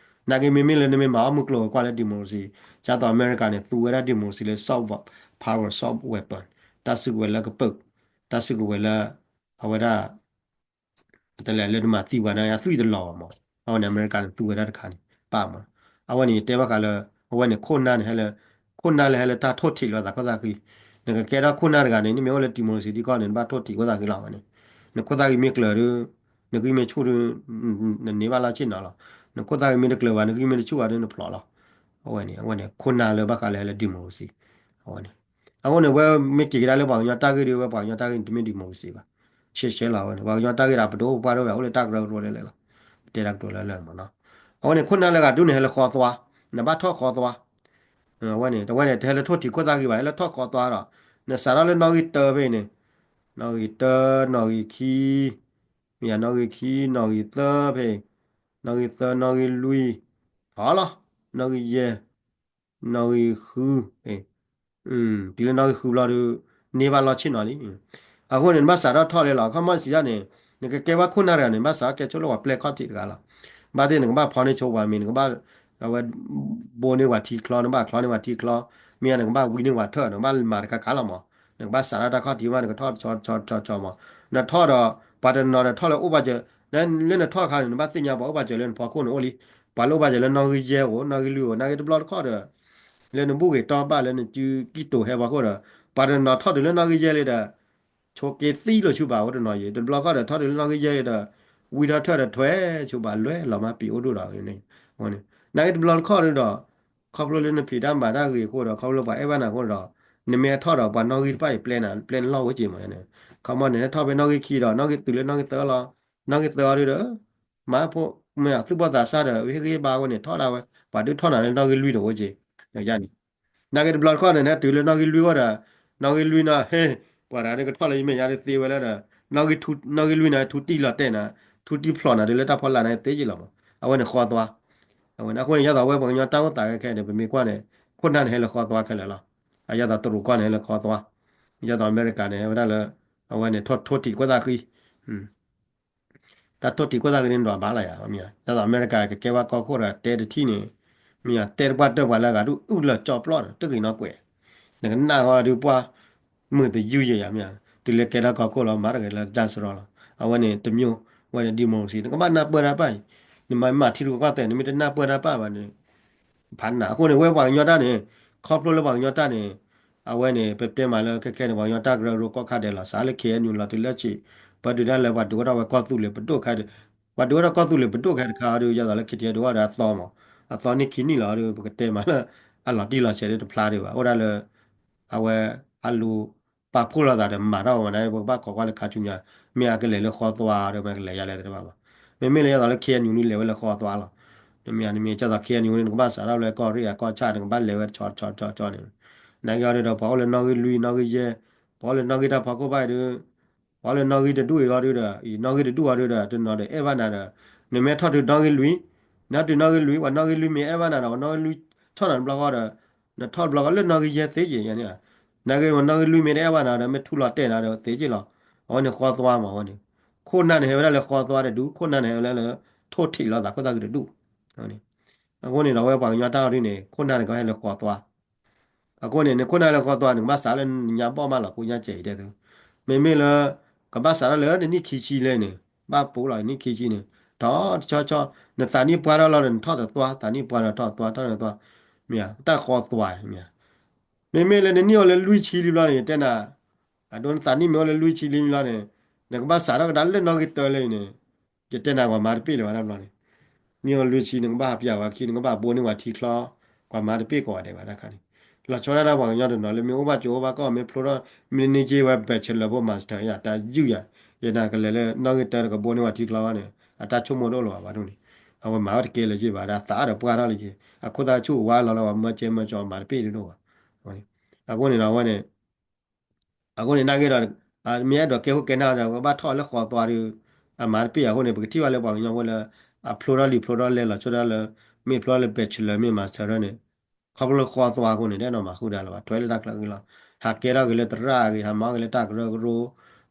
နာ်က့မ့မ့ၢ်လၢနမ့ၢ်မၤအီၣ်မုၢ်ကျိၤဝဲၤကွာ်လၢ democracy, ဒ်သိးအမဲရကၤန့ၣ် သူဝဲဒၣ် democracy လၢ soft power, soft weapon, တၢ်စုကဝဲၤလၢကပၢၢ်, တၢ်စုကဝဲၤလၢ အဝဲဒၣ် တလဲၤလၢနမၤသံပှၤန့ၣ် အသွံၣ်တလီၤဘၣ်မး. အဝဲန့ၣ် အမဲရကၤန့ၣ် သူဝဲဒၣ်တခါန့ၣ် ပာ်မး. အဝဲန့ၣ် ယတဲဘၣ်ဃးလၢ အဝဲန့ၣ် ခိၣ်နၢ်န့ၣ်ဟဲလၢ ခိၣ်နၢ်လၢဟဲလၢတၢ်ထိၣ်ထံးလိာ်သးခိၣ်သၣ်ဃံ, နကကဲထီၣ်ခိၣ်နၢ်တဂၤန့ၣ် နမ့ၢ်အိၣ်လၢ democracy ထံကီၢ်န့ၣ် နဘၣ်ထိၣ်ထံးခိၣ်သၣ်ဃံလီၤ. အဝဲန့ၣ် နခိၣ်သၣ်ဃံမ့ၢ်ကျၢၤဒီး နဂံၢ်မ့ၢ်ဆူၣ်ဒီး နန့ၢ်ဘၣ်လီၢ်ဆ့ၣ်နီၤလီၤ. နခိၣ်သၣ်ဃံမ့ၢ်တကျၢၤဘၣ် နဂံၢ်မ့ၢ်တဆူၣ်ဘၣ်ဒီး နဖျိးလီၤ. အဝဲန့ၣ် အဝဲန့ၣ် ခိၣ်နၢ်လၢဘၣ်ဃးလၢဟဲလၢ democracy အဝဲန့ၣ်. အဃိန့ၣ် ဝဲမ့ၢ်က့ၤကဒါလၢပှၤကညီတၢ်ဂ့ၢ်ဒီး ဝဲပှၤကညီတၢ်ဂ့ၢ်န့ၣ် တမ့ၢ် democracy ဘၣ်. ရှဲရှဲလီၤဝဲန့ၣ် ပှၤကညီတၢ်ဂ့ၢ်ဒီး ပဒိၣ်ပပှၢ်ဒိၣ်ဝဲ အိၣ်လၢတၢ်ကရၢကရိလဲၣ်လဲၣ်လီၤ. ပတဲတၢ်ကတိၤလၢလၢမးနီၤ. အဝဲန့ၣ် ခိၣ်နၢ်လၢဂၤဒုန့ၣ် ဟဲလၢဃီသွါ, နဘၣ်ထီၣ်ဃီသွါ. အဝဲန့ၣ် တဝဲန့ၣ် တဟဲလၢထိၣ်ထံးခိၣ်သၣ်ဂံၤဘၣ် ဟဲလၢထီၣ်ဃီသွါဒီး နစးထီၣ်လၢနီၣ်ဂံၢ်တၢဖဲအံၤန့ၣ်, နီၣ်ဂံၢ်တၢ, နီၣ်ဂံၢ်ခံ, မ့ၢ်ယနီၣ်ဂံၢ်ခံ, နီၣ်ဂံၢ်သၢဖဲအံၤ, နီၣ်ဂံၢ်သၢ, နီၣ်ဂံၢ်လွံၢ်, ထီၣ်လီၤ, နီၣ်ဂံၢ်ယဲၢ်, နီၣ်ဂံၢ်ဃု, တုၤလၢနီၣ်ဂံၢ်ဃုဘျီဒီး န့ၢ်ဘၣ်လီၢ်ဆ့ၣ်နီၤလံ. အဃိန့ၣ် နဘၣ်စးထီၣ်ထီၣ်လံလီၤ. ခီမီစံးဒၣ်န့ၣ် နကကဲဘၣ်ခိၣ်နၢ်တဂၤန့ၣ် ဘၣ်စးထီၣ်ကဲဆိလၢပှၤပျဲၢ်ခီၣ်ထံးတဂၤလီၤ. ဘၣ်သ့ၣ်နကဘၣ်ဖီန့ၢ်ဆိပှၤမ့ၢ် နကဘၣ် အဝဲ ဘိန့ၢ်ပှၤထံချီ နဘၣ်ချီန့ၢ်ပှၤထံချီ, မ့ၢ်နကဘၣ်ဝံန့ၢ်ပှၤထၢၣ် နကဘၣ်မၤတခါခါလီၤမး. နကဘၣ်စးထီၣ်တၢ်ခီၣ်ထံးမး နကထီၣ်ဆီဆီဆီမး. နထီၣ်ဒီး ပှၤတနီၤဒီးထီၣ်လၢအိၣ်ဘၣ်စၢၤ, လၢနထီၣ်အခါန့ၣ် နဘၣ်သ့ၣ်ညါပှၤအိၣ်ဘၣ်စၢၤလၢနဖီခိၣ်န့ၣ်အိၣ်လံ. ပှၤလၢအိၣ်ဘၣ်စၢၤလၢနီၣ်ဂံၢ်ယဲၢ်အိၣ် နီၣ်ဂံၢ်လွံၢ်အိၣ် နာ်က့တဘျီတခီၣ်ဒီး လၢနဘူၣ်ဂ့ၤတီဘၣ်လၢနစုကံၢ်တိၤဟဲဖီခိၣ်ဒီး ပှၤတနီၤထီၣ်တုၤလၢနီၣ်ဂံၢ်ယဲၢ်လံဒီး ဆိးက့သံလိာ်ဆူဘၣ်အိၣ်တနီၤယံၤ တဘျီခီၣ်ဒီးထီၣ်တုၤလၢနီၣ်ဂံၢ်ယဲၢ်လံဒီး ဝံထီၣ်ထၢၣ်ဒီးထွဲဆိဘၣ်လွဲလီၤမးပံၤအိၣ်ဒိၣ်ဒီးန့ၣ်. နာ်က့တဘျီတခီၣ်ဒီး ခီဖျိလၢနဖံးတၢ်မၤတၢ်ဂ့ၤအဃိဒီး ခီဖျိပှၤအဲၣ်ဘၣ်နၤအဃိဒီး နမ့ၢ်ထီၣ်ဒီးပှၤနီၣ်ဂံၢ်တဖၣ်အံၤပျဲနၤ ပျဲနလီၢ်ဝဲက့ၤမးန့ၣ်. ခီမီန့ၣ် ထီၣ်ဖဲနီၣ်ဂံၢ်ခံဒီး နီၣ်ဂံၢ်တုၤလၢနီၣ်ဂံၢ်သၢလီၤ. နီၣ်ဂံၢ်သၢအီၤဒုဒီး မၤဖိမ့ၢ်သုးဘီၣ်သးစၢ်ဒီး ဟ့ၣ်ဂံၢ်ဘါအဃိန့ၣ် ထီၣ်ဒၣ်ဝဲ ပှၤဒုးထီၣ်နၤလၢနီၣ်ဂံၢ်လွံၢ်ဒီးအိၣ်က့ၤ ယန့ၣ် နာ်က့တဘျီတခီၣ်န့ၣ် နတုၤလၢနီၣ်ဂံၢ်လွံၢ်ဝဲဒီး နီၣ်ဂံၢ်လွံၢ်န့ၣ် ဟ့ၣ် ပှၤတဂၤဒုးကထီၣ်လၢယမဲာ်ညါဒုးသ့ဝဲလၢဒီး နီၣ်ဂံၢ်လွံၢ်န့ၣ် ထူတံၢ်လီၤတဲာ်နၤ ထူတံၢ်ဖျိးနၤဒုးလၢတၢ်ဖီလာ်န့ၣ်သ့က့ၤလီၤမး. အဝဲန့ၣ်ဃီသွါ အဝဲန့ၣ် အဃိန့ၣ် ယသိးဝဲပှၤကညီတၢ်အိၣ်သးခဲခဲန့ၣ် ပမ့ၢ်ကွၢ်န့ၣ် ခိၣ်နၢ်န့ၣ်ဟဲလၢဃီသွါခဲလၢာ်လီၤ. အယသိးတရူးကီၢ်န့ၣ်ဟဲလၢဃီသွါ, ယသိးအမဲရကၤန့ၣ် ဟဲဝဲဒၣ်လၢ အဝဲန့ၣ် ထိၣ်ထံးခိၣ်သၣ်ဃံ တၢ်ထိၣ်ထံးခိၣ်သၣ်ဃံန့ၣ်ဒွးဘၣ်လၢယၤ မ့ၢ်ယၤ ဒ်သိးအမဲရကၤကကဲဘၣ်ကီၢ်ခိၣ်ဒီးတဲတထံၣ်န့ၣ် မ့ၢ်ယၤ တဲတပှၢ်တၢၢ်ပှၤလၢအဂၤဒုးအုၣ်လၢာ်ကၠီပျီၣ်ဒီး တဂ့ၤနီၢ်ကွဲး နကနၣ်ဃီဒုးပှၢ် မုာ်သယုၢ်ယဲယၤ မ့ၢ်ယၤ တုၤလၢကဲထီၣ်ကီၢ်ခိၣ်လီၤ မၤတဂ့ၤလၢတၢ်စရီလီၤ. အဝဲန့ၣ်တမျိုး အဝဲန့ၣ် democracy နကဘၣ်နၢ်ပၢၢ်တၢ်ပၢ်အံၤ နမၤမၤထံရူၢ်ကီၢ်သဲး နမ့ၢ်တနၢ်ပၢၢ်တၢ်ပၢ်ဘၣ်န့ၣ် ဖးနး အဃိန့ၣ် ဝဲပှၤကညီတၢ်န့ၣ် ခီဖျိလၢပှၤကညီတၢ်န့ၣ် အဝဲန့ၣ် ပတဲမးလၢခဲခဲန့ၣ် ပှၤကညီတၢ်ကရၢကရိကိးခါဒဲးလီၤ စးလၢ ခ့ၣ်အဲၣ်ယူၣ် လီၤတုၤလၢဆံး ပှၤဒုးဒၣ်လၢပှၤဒုးအိၣ်ထီၣ်ဝဲကီၢ်သူလ့ၤပဒိၣ်ခဲ ပှၤဒုးအိၣ်ထီၣ်ကီၢ်သူလ့ၤပဒိၣ်ခဲတခါအီၤဒီး ယသိးလၢ ခ့ၣ်ထံးအဲၣ် ဒုးအိၣ်ဒီးအသီမး အသီနံၣ်ခံနံၣ်လီၤဒီး ပကတဲမးလၢ အလီၤတံၢ်လီၤဆဲးဒီးတဖျါဒံးဘၣ် အိၣ်ဒၣ်လၢ အဝဲ အလိၤ ပာ်ဖှိၣ်လိာ်သးဒီးမၤထီၣ်ဝဲဒၣ် ပကဘၣ်ခိးကွၢ်လၢခါဆူညါ မ့ၢ်အကလဲၤလၢဃီသွါဒီး မ့ၢ်ကလဲၤယါလဲၣ်သ့ၣ်တဖၣ်ဘၣ်. မ့မ့ၢ်လၢယသိးလၢ ခ့ၣ်အဲၣ်ယူၣ် န့ၣ်လဲၤဝဲလၢဃီသွါလီၤ. နမ့ၢ် နမ့ၢ်ကသိး ခ့ၣ်အဲၣ်ယူၣ် န့ၣ် နကဘၣ်စးထီၣ်လၢကီၢ်ရ့ၣ်အကီၢ်ဆၣ် နကဘၣ်လဲၤဝဲတဆီတဆီတဆီတဆီန့ၣ် နာ်က့အီၤဒီး ပှၤအိၣ်လၢနီၣ်ဂံၢ်လွံၢ် နီၣ်ဂံၢ်ယဲၢ် ပှၤအိၣ်လၢနီၣ်ဂံၢ်တၢ်ဖီခိၣ်ဘၣ်အံၤဒီး ပှၤအိၣ်လၢနီၣ်ဂံၢ်တဒူၣ်အံၤအီၤဒီး အံၤနီၣ်ဂံၢ်တဒူၣ်အီၤဒီး တနီၤဒီးအဲၣ်ဘၣ်နၤဒီး နမ့ၢ်ထီၣ်တုၤနီၣ်ဂံၢ်လွံၢ် နတုၤနီၣ်ဂံၢ်လွံၢ် ပှၤနီၣ်ဂံၢ်လွံၢ်မ့ၢ်အဲၣ်ဘၣ်နၤဒီး ပှၤနီၣ်ဂံၢ်လွံၢ်ထီၣ်နၤတဘျီဃီဒီး နထီၣ်တဘျီဃီလၢနီၣ်ဂံၢ်ယဲၢ်သ့က့ၤန့ၣ် နာ်က့ပှၤနီၣ်ဂံၢ်လွံၢ်မ့ၢ်တအဲၣ်ဘၣ်နၤဒီး မ့ၢ်ထူလီၤတဲာ်နၤဒီးသ့က့ၤလီၤ. အဝဲန့ၣ်ဃီသွါမး အဝဲန့ၣ် ခိၣ်နၢ်န့ၣ်ဟဲဝဲဒၣ်လၢဃီသွါတဒူၣ် ခိၣ်နၢ်န့ၣ်ဟဲဝဲဒၣ်လၢ ထိၣ်ထံးလိာ်သးခိၣ်သၣ်ဃံတဒူၣ် အဃိန့ၣ်ဒီး အဝဲပှၤကညီတၢ်အီၤဒ်န့ၣ် ခိၣ်နၢ်န့ၣ်ကဟဲလၢဃီသွါ အဃိန့ၣ် နခိၣ်နၢ်လၢဃီသွါ နကဘၣ်စးလၢနညါဘီၣ်မးလီၤ ကိးညါစဲးအံၤတဲသု မ့မ့ၢ်လၢ ကဘၣ်စးထီၣ်လၢနနံၣ်ခံဆံလဲၣ်န့ၣ် ဘၣ်ပူၤလီၤ နံၣ်ခံဆံန့ၣ် ထီၣ်တဆီဆီ နသးနံၣ်ပှၢ်ထီၣ်လီၤဒီး နထီၣ်တသွါ သးနံၣ်ပှၢ်ဒီးထီၣ်တသွါ ထီၣ်တသွါ မ့ၢ်ဧါ တၢ်ဃီသွါမ့ၢ်ဧါ. မ့မ့ၢ်လၢနနံၣ်အိၣ်လၢလွံၢ်ဆံလံဘျီန့ၣ် ယတဲနၤ အဒိနသးနံၣ်မ့ၢ်အိၣ်လၢလွံၢ်ဆံလံဘျီန့ၣ် နကဘၣ်စးထီၣ်ကဒါလၢနီၣ်ဂံၢ်တၢလၢအံၤန့ၣ် ယတဲနၤပှၤမၤတပ့ၢ်လၢၤဘၣ်တဘျီန့ၣ် နံၣ်အိၣ်လွံၢ်ဆံ နကဘၣ်ဟးပျးဝဲခံ နကဘၣ်ဘိန့ၢ်ဝဲထံချီ ပှၤမၤတပ့ၢ်ကိးဂၤဒဲးဘၣ်တၢ်ခါန့ၣ် လီၤဆီဒၣ်တၢ်ပှၤကညီတနီၤလၢမ့ၢ်အိၣ်ဘၣ်ကၠိအိၣ်ဘၣ်ကီၢ် မ့ၢ်ဖျိထီၣ် မ့ၢ်န့ၢ်က့ၤဝဲ bachelor ဖိ master ယၤ တၢ်ယုၢ်ယၤ ယနာ်ကလဲၤလၢနီၣ်ဂံၢ်တၢတကဘိန့ၢ်ဝဲထံချီဘၣ်န့ၣ် အတၢ်ဆိကမိၣ်တအိၣ်လၢၤဘၣ်ဘၣ်ဒ်န့ၣ် အဝဲမၤဝဲတကဲလၢၤဘၣ် ဒီးသးအါဒီးပှၢ်ထီၣ်လၢၤ အခိၣ်သၣ်ဆူၣ်ဝါလီၤလၢပှၤမၢကဲမၢကၠီ မၤတပ့ၢ်ဒ်န့ၣ်ဘၣ် အဃိန့ၣ်ဒီးအဝဲန့ၣ် အဃိန့ၣ်နာ်က့ဒီး မ့ၢ်အဲၣ်ဒိးကဲခိၣ်ကဲနၢ်ဒီး ကဘၣ်ထီၣ်လၢဃီသွါဒီး အမၤတပ့ၢ်အဃိန့ၣ် ပကထံၣ်ဘၣ်လၢပှၤကညီဖိလၢ အဖျိထီၣ်လံာ်ဖျိထီၣ်လဲၢ်လီၤဆီဒၣ်လၢ မ့ၢ်ဖျိထီၣ်လၢ bachelor မ့ၢ် master န့ၣ် ခီဖျိလၢဃီသွါအဃိန့ၣ် တအဲၣ်ဒိးမၤဃုာ်တၢ်လၢၤဘၣ် ထွဲလၢတၢ်ချၢဃံလီၤ ဟးကဲထီၣ်က့ၤလၢသရၣ်အဂ့ၢ် ဟးမၤက့ၤလၢတၢ်ကရၢကရိ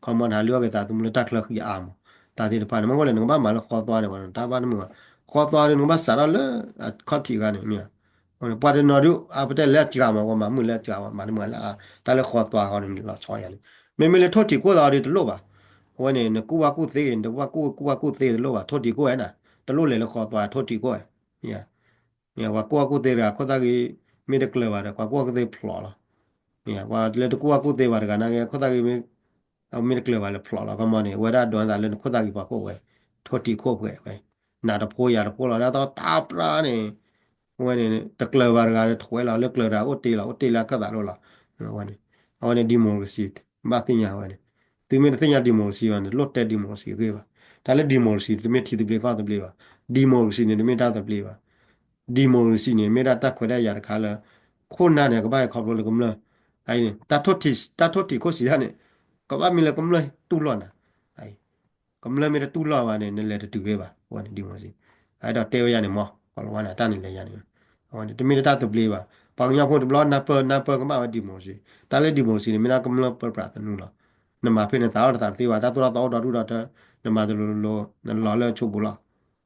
ခီမီတဟးလုၢ်အီၣ်က့ၤသးသမူလၢတၢ်ချၢဃံအါမး တၢ်သ့ၣ်တဖၣ်န့ၣ် မ့ၢ်ဃိလဲၣ် နကဘၣ်မၤလၢဃီသွါန့ၣ် တၢ်ဘၣ်တမုာ်ဘၣ် ဃီသွါဒီးနကဘၣ်စးထီၣ်လၢအခီၣ်ထံးဂၤန့ၣ် မ့ၢ် ပှၤတနီၤဒုး အပတဲလၢအစှၤမး ပှၤမၤမုာ်လၢအစှၤမး မၤတမုာ်လၢအါ တၢ်လၢဃီသွါဃီန့ၣ် လီၤဆီယၤလံ မ့မ့ၢ်လၢထိၣ်ထံးခိၣ်သီဒီးတလိၣ်ဘၣ် အဝဲန့ၣ် နကူၣ်ဘၣ်ကူၣ်သ့ဂ့ၤ နတကူၣ်ဘၣ်ကူၣ်သ့တလိၣ်ဘၣ် ထိၣ်ထံးခိၣ်ဝဲန့ၣ် တလိၣ်လဲၤလၢဃီသွါ ထိၣ်ထံးခိၣ်ဝဲ မ့ၢ် ပှၤကူၣ်ဘၣ်ကူၣ်သ့တဂၤ ခိၣ်သၣ်ဂ့ၤ မ့ၢ်တကျၢၤဘၣ်ဒီး ပှၤကူၣ်ဘၣ်ကူၣ်သ့ဖျိးလီၤ မ့ၢ် ပှၤလၢတကူၣ်ဘၣ်ကူၣ်သ့ဘၣ်တဂၤနာ်က့ ခိၣ်သၣ်ဂ့ၤ မ့ၢ်တကျၢၤဘၣ်လၢဖျိးလီၤ ကမီန့ၣ် ဝဲဒၣ်ဒိးနသးလၢနခိၣ်သၣ်ဂ့ၤပှၤကိးဝဲ ထိၣ်ထံးခိၣ်ပှဲၤဝဲ နးတဖိယၤတဖိလီၤ ဒ်သိးတၢ်ပြၢန့ၣ် ဝဲန့ၣ် တကျၢၤဘၣ်တဂၤဒီး ထွဲလီၤလၢကျၢၤတဂၤအိၣ်တ့ၢ်လီၤ အိၣ်တ့ၢ်လၢအခၢၣ်သးလိၤလီၤ အဝဲန့ၣ် အဝဲန့ၣ် democracy ဘၣ်သ့ၣ်ညါဝဲန့ၣ် သုမ့ၢ်တသ့ၣ်ညါ democracy ဘၣ်န့ၣ် လိၣ်တဲ democracy အဂ့ၢ်ဘၣ် တၢ်လၢ democracy တမ့ၢ်ထံသဘျ့ကီၢ်သဘျ့ဘၣ် democracy န့ၣ် တမ့ၢ်တၢ်သဘျ့ဘၣ် democracy န့ၣ် မ့ၢ်ဒၣ်တၢ်ခွဲးတၢ်ယာ်တခါလၢ ခိၣ်နၢ်န့ၣ် ကဘၣ်ဟဲခီဖျိလၢကမျၢၢ် အအံၤန့ၣ် တၢ်ထိၣ်ထံး တၢ်ထိၣ်ထံးခိၣ်စံးတၢ်န့ၣ် ကဘၣ်မ့ၢ်လၢကမျၢၢ်တူၢ်လိာ်နၤ အအံၤ ကမျၢၢ်မ့ၢ်တတူၢ်လိာ်ဘၣ်န့ၣ် နလဲၤတတုၤဖဲဘၣ် အဝဲန့ၣ် democracy အအဲၣ်ဒိးတဲဝဲယၤန့ၣ်မး ကီလၤဝါန့ၣ် တၢ်န့ၣ်လဲၤယၤန့ၣ် အဝဲန့ၣ် တမ့ၢ်တၢ်သဘျ့ဘၣ် ပှၤကညီဖိတဘျီနၢ်ပၢၢ် နၢ်ပၢၢ်ကမၣ်ဝဲ democracy တၢ်လၢ democracy န့ၣ် မ့ၢ်ဒၣ်ကမျၢၢ်ပၢပြးသနူလီၤ နမၤဖဲန့ၣ်သးအီၣ်တသးတသ့ဘၣ် တၢ်သိၣ်တၢ်သီအိၣ်ဒီဒူၣ်ဒီထၢ နမၤတလိၤလိၤ နလီၤလၢဆိပူၤလီၤ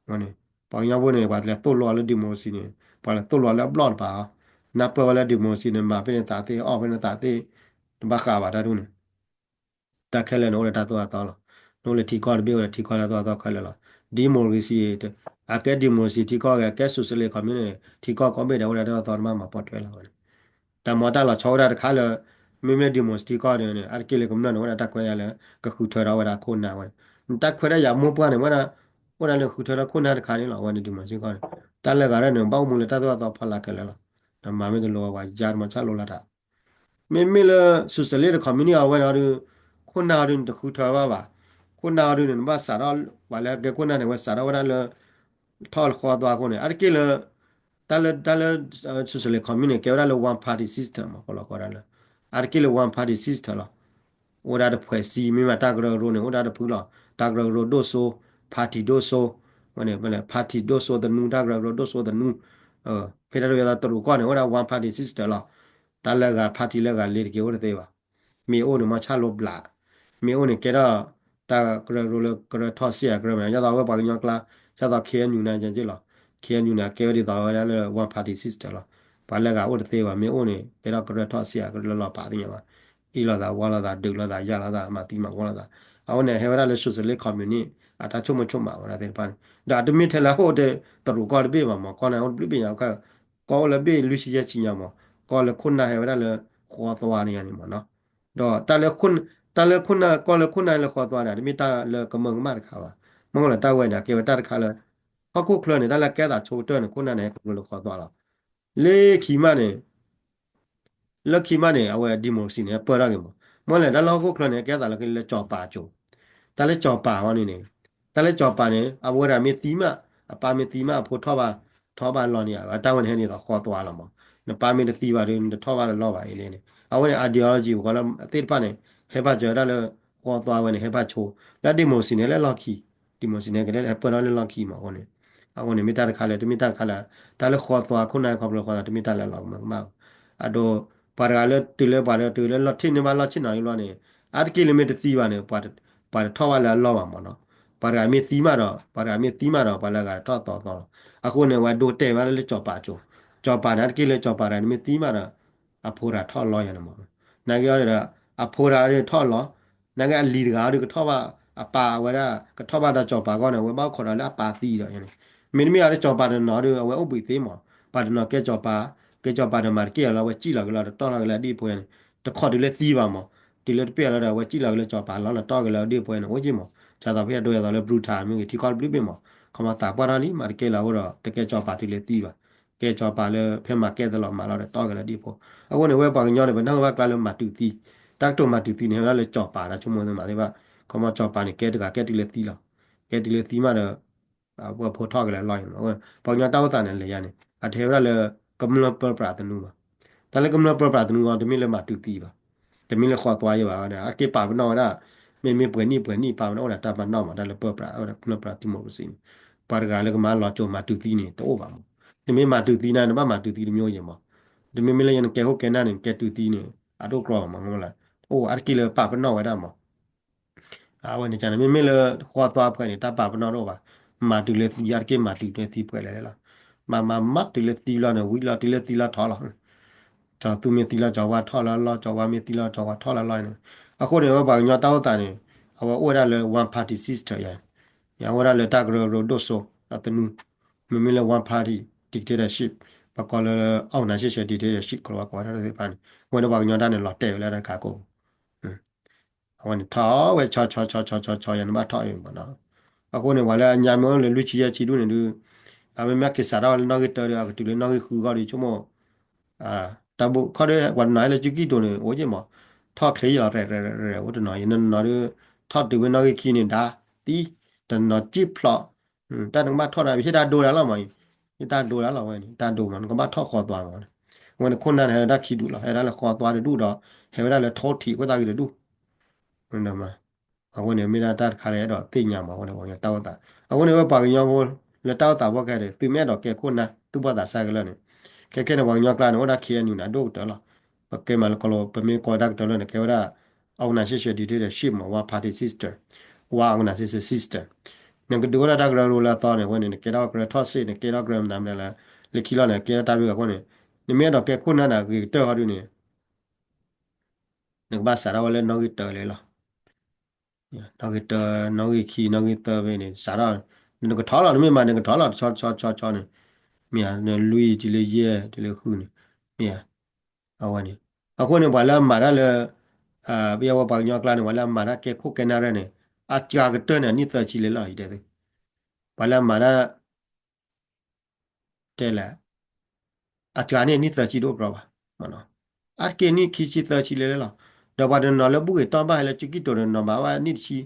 အဝဲန့ၣ် ပှၤကညီဖိန့ၣ် ပှၤလဲၤသိၣ်လိအီၤလၢ democracy န့ၣ် ပှၤလဲၤသိၣ်လိအီၤလၢအဘျီၣ်တပၤအီၤ နၢ်ပၢၢ်ဝဲလၢ democracy န့ၣ် နမၤဖဲန့ၣ်သးသ့ အီၣ်ဖဲန့ၣ်သးသ့ တဘၣ်ဃးဘၣ်တၢ်ဒ်န့ၣ် တၢ်ခဲလၢာ်န့ၣ်အိၣ်ဒီးတၢ်သိၣ်တၢ်သီလီၤ နအိၣ်လၢထံကီၢ်တဘ့ၣ်အိၣ်ဒီးထံကီၢ်တၢ်သိၣ်တၢ်သီခဲလၢာ်လီၤ democracy အကဲ democracy ထံကီၢ်ဂ့ၤ အကဲ socialist communist န့ၣ် ထံကီၢ်ကိးဘ့ၣ်ဒီးအိၣ်ဒီးတၢ်သိၣ်တၢ်သီတဘၣ်မၤပိာ်ထွဲလီၤဝဲန့ၣ် တၢ်မၤတၢ်လီၤဆီဝဲဒၣ်တခါလၢ မ့မ့ၢ် democracy ထံကီၢ်န့ၣ် အါတက့ၢ်လၢကမျၢၢ်န့ၣ် အိၣ်ဒီးတၢ်ခွဲးတၢ်ယာ်လၢ ကဃုထၢထီၣ်ဝဲဒၣ်ခိၣ်နၢ်ဝဲန့ၣ် တၢ်ခွဲးတၢ်ယာ်မိၢ်ပှၢ်န့ၣ် ဝဲဒၣ် အိၣ်ဒၣ်လၢဃုထၢထီၣ်ခိၣ်နၢ်တခါန့ၣ်လီၤ အဝဲန့ၣ် democracy ထံကီၢ်န့ၣ် တၢ်လၢဂၤရဲၣ်န့ၣ် ဘၣ်အိၣ်မူလၢတၢ်သိၣ်တၢ်သီဖီလာ်ခဲလၢာ်လီၤ နမၤမ့ၢ်တလိၤဝဲ ပှၤယါတမၤဆၣ်လိလၢတၢ် မ့မ့ၢ်လၢ socialist ဒီး communist အဝဲန့ၣ်ဒီး ခိၣ်နၢ်အီၤဒုး နတဃုထၢဘၣ်ဘၣ် ခိၣ်နၢ်အီၤဒုးန့ၣ် နဘၣ်စးထီၣ် ပှၤလၢကဲခိၣ်နၢ်န့ၣ် ဝဲစးထီၣ်ဝဲဒၣ်လၢ ထီၣ်ဃီသွါအဃိန့ၣ် အါတက့ၢ်လၢ တၢ်လၢ တၢ်လၢ socialist communist န့ၣ် ကဲဝဲဒၣ်လၢ one party system မး ကလီၤကီဒၣ်လၢ အါတက့ၢ်လၢ one party system လီၤ အိၣ်ဒၣ်တဖှဲးစံမ့ၢ်မး တၢ်ကရၢကရိန့ၣ် အိၣ်ဒၣ်တဖုလီၤ တၢ်ကရၢကရိဒိၣ်စိ party ဒိၣ်စိ ဝဲန့ၣ် party ဒိၣ်စိသနူ တၢ်ကရၢကရိဒိၣ်စိသနူ ဖဲတၢ်တဝဲသးတရူးကီၢ်န့ၣ် အိၣ်ဒၣ် one party system လီၤ တၢ်လၢဂၤ party လၢဂၤလ့ၤတက့ၤအိၣ်တသ့ဘၣ် မ့ၢ်အိၣ်န့ၣ်မ့ၢ်ဆၣ်လိဘျး မ့ၢ်အိၣ်န့ၣ်ကဲထီၣ် တၢ်ကရၢကရိလၢကရၢထီၣ်စ့ၢ်အကရၢမ့ၢ် ဒ်သိးဝဲပှၤကညီကျါ ဒ်သိး KNU န့ၣ်က့လီၤ KNU န့ၣ် ကဲဝဲဒ်သိးဝဲဒၣ်လၢ one party system လီၤ ပှၤလၢဂၤအိၣ်တသ့ဘၣ် မ့ၢ်အိၣ်န့ၣ် ကဲထီၣ်ကရၢထီၣ်စ့ၢ်အကရၢလၢလီၤပာ်သ့ၣ်ညါဘၣ် အ့ၣ်လိာ်သးဝါလိာ်သး ဒုးလိာ်သး ယၢ်လိာ်သး မၤသံမၤဝီလိာ်သး အဃိန့ၣ် ဟဲဝဲဒၣ်လၢ socialist communist အတၢ်ဆိကမိၣ်ဆိကမးဝဲဒၣ်သ့ၣ်တဖၣ်န့ၣ် ဒီးတမ့ၢ်ထဲလၢဟိၣ်တရူးကီၢ်တဘ့ၣ်ဘၣ်မး ကီၢ်န့ၣ်အိၣ်တဘ့ၣ်ဘ့ၣ်ညါ ကီၢ်အိၣ်လၢဘ့ၣ်လွံၢ်ဆံယဲၢ်ဆံညါမး ကီၢ်လၢခိၣ်နၢ်ဟဲဝဲဒၣ်လၢဃီသွါန့ၣ်ညါန့ၣ်မးနီၤ ဒီး တၢ်လၢခိၣ်နၢ် ကီၢ်လၢခိၣ်နၢ်လၢဃီသွါန့ၣ် တမ့ၢ်တၢ်လၢကမၢကမၣ်တခါဘၣ် မ့ၢ်လၢတၢ်ဝဲန့ၣ် အကဲဝဲတၢ်တခါလၢ ဟီၣ်ခိၣ်ချၢန့ၣ် တၢ်လၢကဲသးဆိကတၢၢ်န့ၣ် ခိၣ်နၢ်န့ၣ် ဟဲခီဖျိလၢဃီသွါလီၤ လၢခံမးန့ၣ် လၢခံမးန့ၣ် အဝဲ democracy န့ၣ် ပၢၢ်ထီၣ်က့ၤမး မ့ၢ်လဲၣ် တၢ်လၢဟီၣ်ခိၣ်ချၢန့ၣ် ကဲသးလၢကလၢကၠီၤပၤကၠိ တၢ်လၢကၠီၤပၤအီၤန့ၣ်န့ၣ် တၢ်လၢကၠီၤပၤန့ၣ် အဝဲဒၣ်မ့ၢ်သံမး အပၢ်မ့ၢ်သံမး အဖိထီၣ်ဘၣ် ထီၣ်ဘၣ်လီၢ်န့ၣ် အတၢ်ဝဲန့ၣ်ဟဲန့ၣ်သိးဃီသွါလီၤမး နပၢ်မ့ၢ်တသံဘၣ်ဒီး နတထီၣ်ဘၣ်လၢလီၢ်ဘၣ်အံၤန့ၣ် အဝဲန့ၣ် ideology ပှၤလၢသ့ၣ်တဖၣ်န့ၣ် ဟဲဘၣ်စၢၤဝဲဒၣ်လၢ ဃီသွါဝဲန့ၣ် ဟဲဘၣ်ဆိ လၢ democracy န့ၣ် လၢလီၢ်ခံ democracy န့ၣ် ကဟဲပၢၢ်ထီၣ်လၢလီၢ်ခံမးအဃိန့ၣ် အဃိန့ၣ် မ့ၢ်တၢ်တခါလၢ တမ့ၢ်တၢ်တခါလၢ တၢ်လၢဃီသွါခိၣ်နၢ်ခီဖျိဃီသွါ တမ့ၢ်တၢ်လၢလီၤကမၢကမၣ် အဒိ ပှၤတဂၤလၢတုၤလၢပှၤတဂၤတုၤလၢလီၢ်ထံၣ်န့ၢ်ဘၣ်လီၢ်ဆ့ၣ်နီၤလံဘျီန့ၣ် အါတက့ၢ်လၢမ့ၢ်တသံဘၣ်န့ၣ် ပှၤတထီၣ်ဘၣ်လၢအလီၢ်ဘၣ်မးနီၤ ပှၤတဂၤမ့ၢ်သံမးဒီး ပှၤတဂၤမ့ၢ်သံမးဒီး ပှၤလၢအဂၤထီၣ်သီသီလီၤ အဃိန့ၣ် ဝဲဒိတဲာ်ဘၣ်လၢကၠီၤပၤကၠိ ကၠီၤပၤန့ၣ် အါတက့ၢ်လၢကၠီၤပၤတဂၤန့ၣ်မ့ၢ်သံမးဒီး အဖိတဂၤထီၣ်လီၢ်ယၤန့ၣ်မး နာ်က့အီၤဒီး အဖိတဂၤထီၣ်လီၢ် နာ်က့အလံၤတဂၤဒီးကထီၣ်ဘၣ်အပၢ်အဝဲဒၣ် ကထီၣ်ဘၣ်ဒီးစီၤပၤအဂီၢ်န့ၣ် အဝဲဘၣ်အိၣ်ခိးဒီးလၢအပၢ်သံဒီးန့ၣ်, မ့တမ့ၢ်အီၤလၢစီၤပၤတနီၤဒီး အဝဲအိၣ်ဘှံးသ့မး, ပှၤတနီၤကဲစီၤပၤ, ကဲစီၤပၤဒီးမၤတက့ၢ်အီၤလီၤ အဝဲစံၣ်လီၤက့ၤလီၤဒီးတီၢ်လီၤက့ၤလၢအဒ့ၣ်ဖိန့ၣ်, တခီတုၤလၢသံဘၣ်မး, တုၤလၢတပ့ၢ်အီၤလီၤဒီး အဝဲစံၣ်လီၤက့ၤလၢစီၤပၤလီၤလီၤတီၢ်က့ၤလၢအဒ့ၣ်ဖိန့ၣ် အိၣ်က့ၢ်မး, ကသိးဖဲအဒိအသိးလၢ brutal မ့ၢ်ဂ့ၤ ထံကီၢ်တဘျုးဘ့ၣ်မး, ခီမီသးပှၢ်ထီၣ်လံ မၤတကဲလၢအအိၣ်ဒီး တကဲစီၤပၤတုၤလၢသံဘၣ်, ကဲစီၤပၤလၢဖဲမၤကဲသလီၤမးလီၤဒီးတီၢ်က့ၤလၢအဒ့ၣ်ဖိ, အဃိန့ၣ် ဝဲပှၤကညီန့ၣ် ပနၢ်ဟူဘၣ်ကျါလၢမၤတုၤသံ, တၢ်ကတိၤမၤတုၤသံန့ၣ် ဟဲဝဲဒၣ်လၢစီၤပၤ တၢ်ဆိကမိၣ်သ့ၣ်မၤသ့ၣ်ဘၣ်, ခီမီစီၤပၤန့ၣ် ကဲတဂၤကဲတုၤလၢသံလီၤ, ကဲတုၤလၢသံမးဒီး ပှၤဖိထီၣ်က့ၤလၢအလီၢ်အံၤ, ပှၤကညီတၢ်အိၣ်သးန့ၣ် လဲၤယါန့ၣ် အတဟဲဝဲဒၣ်လၢ ကမျၢၢ်ပၢပြးသနူဘၣ်, တၢ်လၢကမျၢၢ်ပၢပြးသနူအီၤ တမ့ၢ်လၢမၤတုၤသံဘၣ်, တမ့ၢ်လၢဃီသွါယဲဘၣ်, အက့ၤပာ်ပနီၣ်ဝဲဒၣ်, မ့မ့ၢ်ပှဲၤနံၣ်ပှဲၤနံၣ်ပာ်ပနီၣ်ဝဲဒၣ်တၢ်ပာ်ပနီၣ်မး တၢ်လၢပၢပြး အဝဲဒၣ်ကမျၢၢ်ပၢပြး democracy န့ၣ်, ပှၤတဂၤလၢကမၤလီၤစိၤမၤတုၤသံန့ၣ် တအိၣ်ဘၣ်မး, နမ့ၢ်မၤတုၤသံန့ၣ် နဘၣ်မၤတုၤသံတမံၤအိၣ်ယဲမး, တမ့မ့ၢ်လၢယဲနကဲခိၣ်ကဲနၢ်န့ၣ် နကဲတုၤသံန့ၣ် အဒိၣ်ကြီမး မ့ၢ်လၢ, အိၣ်အါတက့ၢ်လၢပာ်ပနီၣ်ဝဲဒၣ်မး အဝဲန့ၣ်န့ၣ် မ့မ့ၢ်လၢဃီသွါဖဲန့ၣ် တၢ်ပာ်ပနီၣ်တအိၣ်ဘၣ်, မၤတုၤလၢသံအါတက့ၢ် မၤတုၤလၢသံပှဲၤလဲၣ်လဲၣ်လီၤ, မၤမၤမၤတုၤလၢသံလီၤန့ၣ် ဝံၤလီၤတုၤလၢသံလီၤထီၣ်လီၤ, ကၠီၤသူမ့ၢ်သံလီၤ ကၠီၤဝါထီၣ်လီၤလီၤ ကၠီၤဝါမ့ၢ်သံလီၤ ကၠီၤဝါထီၣ်လီၤလီၤန့ၣ်, အဃိန့ၣ် ဝဲပှၤကညီတၢ်အိၣ်သးန့ၣ် အဝဲအိၣ်ဝဲဒၣ်လၢ one party system ယါ, ယအိၣ်ဝဲဒၣ်လၢတၢ်ကရၢကရိဒိၣ်စိအသနူ, မ့မ့ၢ်လၢ one party dictatorship ပကိးလၢ organization dictatorship ကလီၤဝါကိးဝဲဒၣ်သ့ၣ်တဖၣ်န့ၣ် အဝဲန့ၣ်ပှၤကညီတၢ်န့ၣ် လီၤတဲာ်ဝဲလၢတၢ်တခါကိးပူၤ အဝဲန့ၣ်ထီၣ်ဝဲဆီဆီဆီဆီဆီဆီ ယၤန့ၣ်ဘၣ်ထီၣ်အံၤမးနီၤ, အဃိန့ၣ် ပှၤလၢအညါမ့ၢ်အိၣ်လၢလွံၢ်ဆံယဲၢ်ဆံဒူၣ်န့ၣ်ဒုး, အမ့မ့ၢ်က့ၤစးထီၣ်ဝဲလၢနီၣ်ဂံၢ်တၢဒီး အကတုၤလၢနီၣ်ဂံၢ်ဃုဂီၢ်ဒီး ဆိကမိၣ်, တၢ်ဘိခီဒီး ပှၤတနီၤဟဲလၢစုကံၢ်တိၤန့ၣ် အိၣ်က့ၢ်မး, ထီၣ်ချ့ယလီၤရဲၣ်ရဲၣ်ရဲၣ် အိၣ်တနီၤ ယနီၤနီၤဒုး, ထီၣ်တုၤဝဲနီၣ်ဂံၢ်ခံန့ၣ်ဒါ, သံ, တနီၤစံၣ်ဖျိး, တၢ်နကဘၣ်ထီၣ်ဒၣ် ဟ့ၣ်တၢ်ဒိဒၣ်လီၤမး, ဟ့ၣ်တၢ်ဒိဒၣ်လီၤဝဲန့ၣ် တၢ်ဒိမး နကဘၣ်ထီၣ်ဃီသွါမး, အဝဲန့ၣ်ခိၣ်နၢ်န့ၣ် ဟဲဝဲဒၣ်ခံဒူၣ်လီၤ ဟဲဒၣ်လၢဃီသွါတဒူၣ်ဒီး ဟဲဝဲဒၣ်လၢထိၣ်ထံးအဃိသတးဂ့ၤတဒူၣ်, အဃိန့ၣ်မ့ၢ်ဒၣ်တၢ်တခါလၢအဲၣ်ဒိးသ့ၣ်ညါမး အဃိန့ၣ် ပှၤကညီတၢ်အိၣ်သး, အဃိန့ၣ်ဝဲပှၤကညီဖိ လၢတၢ်အိၣ်သးဖိခဲဒီး သုမ့ၢ်အဲၣ်ဒိးကဲခိၣ်နၢ် သူၣ်ဘီၣ်သးစၢ်ကလၢာ်န့ၣ်, ခဲခဲန့ၣ် ပှၤကညီကျါန့ၣ် အိၣ်ဒၣ် ခ့ၣ်အဲၣ်ယူၣ်န့ၣ် အဒိၣ်ကတၢၢ်လီၤ, ပကဲမးလၢကီၢ်လီၤ ပမ့ၢ်ကိးတၢ်ကတၢၢ်လၢန့ၣ် ကဲဝဲဒၣ် organization dictatorship မး one party system, one organization system, နကဒုးအိၣ်ဒၣ်တၢ်ကရၢကရိလၢအသီန့ၣ် အဝဲန့ၣ် နကဲထီၣ်ကရၢထီၣ်စ့ၣ် နကဲထီၣ်ကရၢမနုၤမနုၤလၢ လၢခံလီၤန့ၣ် ကဲထီၣ်တၢ်ဘျုးအဃိန့ၣ်, နမ့ၢ်အဲၣ်ဒိးကဲခိၣ်နၢ်န့ၣ် ဂ့ၤကတၢၢ်ဃီဒုးန့ၣ် နကဘၣ်စးထီၣ်ဝဲလၢနီၣ်ဂံၢ်တၢလၢလီၤ, နီၣ်ဂံၢ်တၢ နီၣ်ဂံၢ်ခံ နီၣ်ဂံၢ်သၢဖဲန့ၣ် စးထီၣ်, နကထီၣ်လီၤ နမ့ၢ်မၤနကထီၣ်လီၤ တဆီဆီဆီဆီန့ၣ်, မ့ၢ်ဧါ နလွံၢ်တုၤလၢယဲၢ်တုၤလၢဃုန့ၣ်, မ့ၢ်ဧါ, အဝဲန့ၣ်, အဃိန့ၣ် ပှၤလၢအမၤတၢ်လၢ ပယဝဲပှၤကညီကျါန့ၣ် ပှၤလၢအမၤတၢ်ကဲခိၣ်ကဲနၢ်ရဲၣ်န့ၣ် အစှၤကတၢၢ်န့ၣ် အနံၣ်သၢဆံလၢလီၤ ယတဲသု, ပှၤလၢအမၤတၢ် တဲလဲၣ်, အစှၤန့ၣ် နံၣ်သၢဆံတအိၣ်ကြီဘၣ်, အါတက့ၢ်နံၣ်ခံဆံသၢဆံလဲၤလဲၤလီၤ, ဒီးပှၤတနီၤလၢဘူၣ်ဂ့ၤတီၢ်ဘၣ်ဟဲလၢစုကံၢ်တိၤတနီၤမၤဘၣ်နံၣ်တဆံ,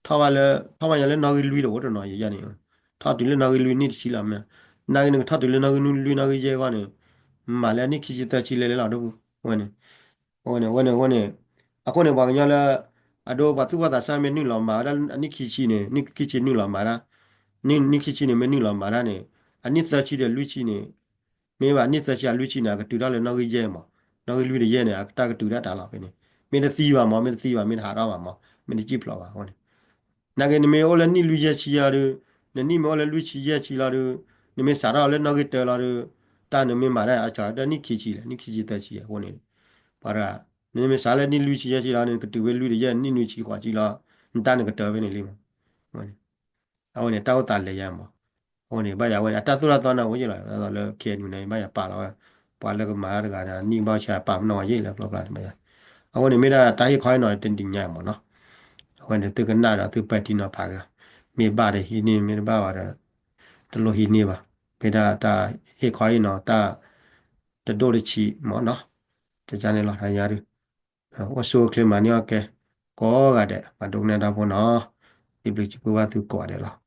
ထီၣ်ဘၣ်လၢ ထီၣ်ဘၣ်ညါလၢနီၣ်ဂံၢ်လွံၢ်တအိၣ်တနီၤယဲၢ်န့ၣ်, ထီၣ်တုၤလၢနီၣ်ဂံၢ်လွံၢ်နံၣ်တဆံလီၤမ့ၢ်, နာ်က့နကထီၣ်တုၤလၢနီၣ်ဂံၢ်လွံၢ်နီၣ်ဂံၢ်ယဲၢ်အဂီၢ်န့ၣ်, မၤလၢအနံၣ်ခံဆံသၢဆံလဲၤလဲၤလီၤ ဒိၣ်ပူၤ, ဝဲန့ၣ်, ဝဲန့ၣ် ဝဲန့ၣ်, အဃိန့ၣ် ပှၤကညီလၢ အဒိပှၤသူၣ်ဘီၣ်သးစၢ်မ့ၢ်နုာ်လီၤမၤဝဲဒၣ်အနံၣ်ခံဆံန့ၣ် နံၣ်ခံဆံနုာ်လီၤမၤဒၣ်, နံၣ်ခံဆံန့ၣ်မ့ၢ်နုာ်လီၤမၤဒၣ်န့ၣ်, အနံၣ်သၢဆံဒီးလွံၢ်ဆံန့ၣ်, မ့ၢ်ဘၣ်နံၣ်သၢဆံအလွံၢ်ဆံန့ၣ် အကတုၤထီၣ်လၢနီၣ်ဂံၢ်ယဲၢ်မး, နီၣ်ဂံၢ်လွံၢ်ဒီးယဲၢ်န့ၣ် အတၢ်ကတုၤဒၣ်တၢ်လီၤဖဲန့ၣ်, မ့ၢ်တသံဘၣ်မး မ့ၢ်တသံဘၣ် မ့ၢ်တဟးထီၣ်ဘၣ်မး မ့ၢ်တစံၣ်ဖျိးဘၣ်အဃိန့ၣ်, နာ်က့နမ့ၢ်အိၣ်လၢနံၣ်လွံၢ်ယဲၢ်ဆံယဲၢ်ဒီး, နနံၣ်မ့ၢ်အိၣ်လၢလွံၢ်ဆံယဲၢ်ဆံလီၤဒီး, နမ့ၢ်စးထီၣ်လၢနီၣ်ဂံၢ်တၢလီၤဒီး, တၢ်နမ့ၢ်မၤတၢ်အစှၤလၢနံၣ်ခံဆံလဲၣ် နံၣ်ခံဆံသၢဆံအဃိန့ၣ်, ပှၤတဂၤ, နမ့ၢ်စးလၢနံၣ်လွံၢ်ဆံယဲၢ်ဆံလီၤန့ၣ် ကတုၤဝဲလွံၢ်ဒီးယဲၢ်နံၣ်နွံဆံဃိးဆံလီၤ, နတၢ်နကတၢၢ်ဖဲန့ၣ်လံမး အဝဲန့ၣ် တၢ်အိၣ်သးလဲၤယါမး, အဝဲန့ၣ် ဘၣ်ယၤဝဲန့ၣ် အတၢ်သိၣ်တၢ်သီန့ၣ် ဝဲယဲၢ်လီၤ လၢ ခ့ၣ်အဲၣ်ယူၣ်န့ၣ် ဘၣ်ယၤပာ်လီၤဝဲ, ပှၤလၢကမၤတဂၤန့ၣ် နံၣ်ဘၣ်ဆၣ်ပာ်ပနီၣ်ဝဲယဲၢ်လၢကျိဖျါန့ၣ်ဘၣ်ယၤ, အဃိန့ၣ် မ့ၢ်ဒၣ်တၢ်ဟ့ၣ်ခီဟ့ၣ်နီၤတနံၤညါမးနီၤ, အဝဲန့ၣ် သုကနၣ်ဒီးသုပဲာ်ထံနီၤဖးက့ၤ, မ့ၢ်ဘၣ်ဒီးဟံးန့ၢ် မ့ၢ်တဘၣ်ဘၣ်ဒီး တလိၣ်ဟံးန့ၢ်ဘၣ်, မ့ၢ်ဒၣ်တၢ်ဟ့ၣ်ခီဟ့ၣ်နီၤတၢ် တဒိၣ်တဆံးမးနီၤ, တကန့ၣ်လီၤ တယါဒုး, အိၣ်ဆူၣ်အိၣ်ချ့မၤန့ၢ်အီၣ်ကဲ ကိးဂၤဒဲး ပှၤဒိကနၣ်တၢ်ဖိနီၤ, စံးဘျုးစံးဖှိၣ်ဘၣ်သုကိးဂၤဒဲးလီၤ.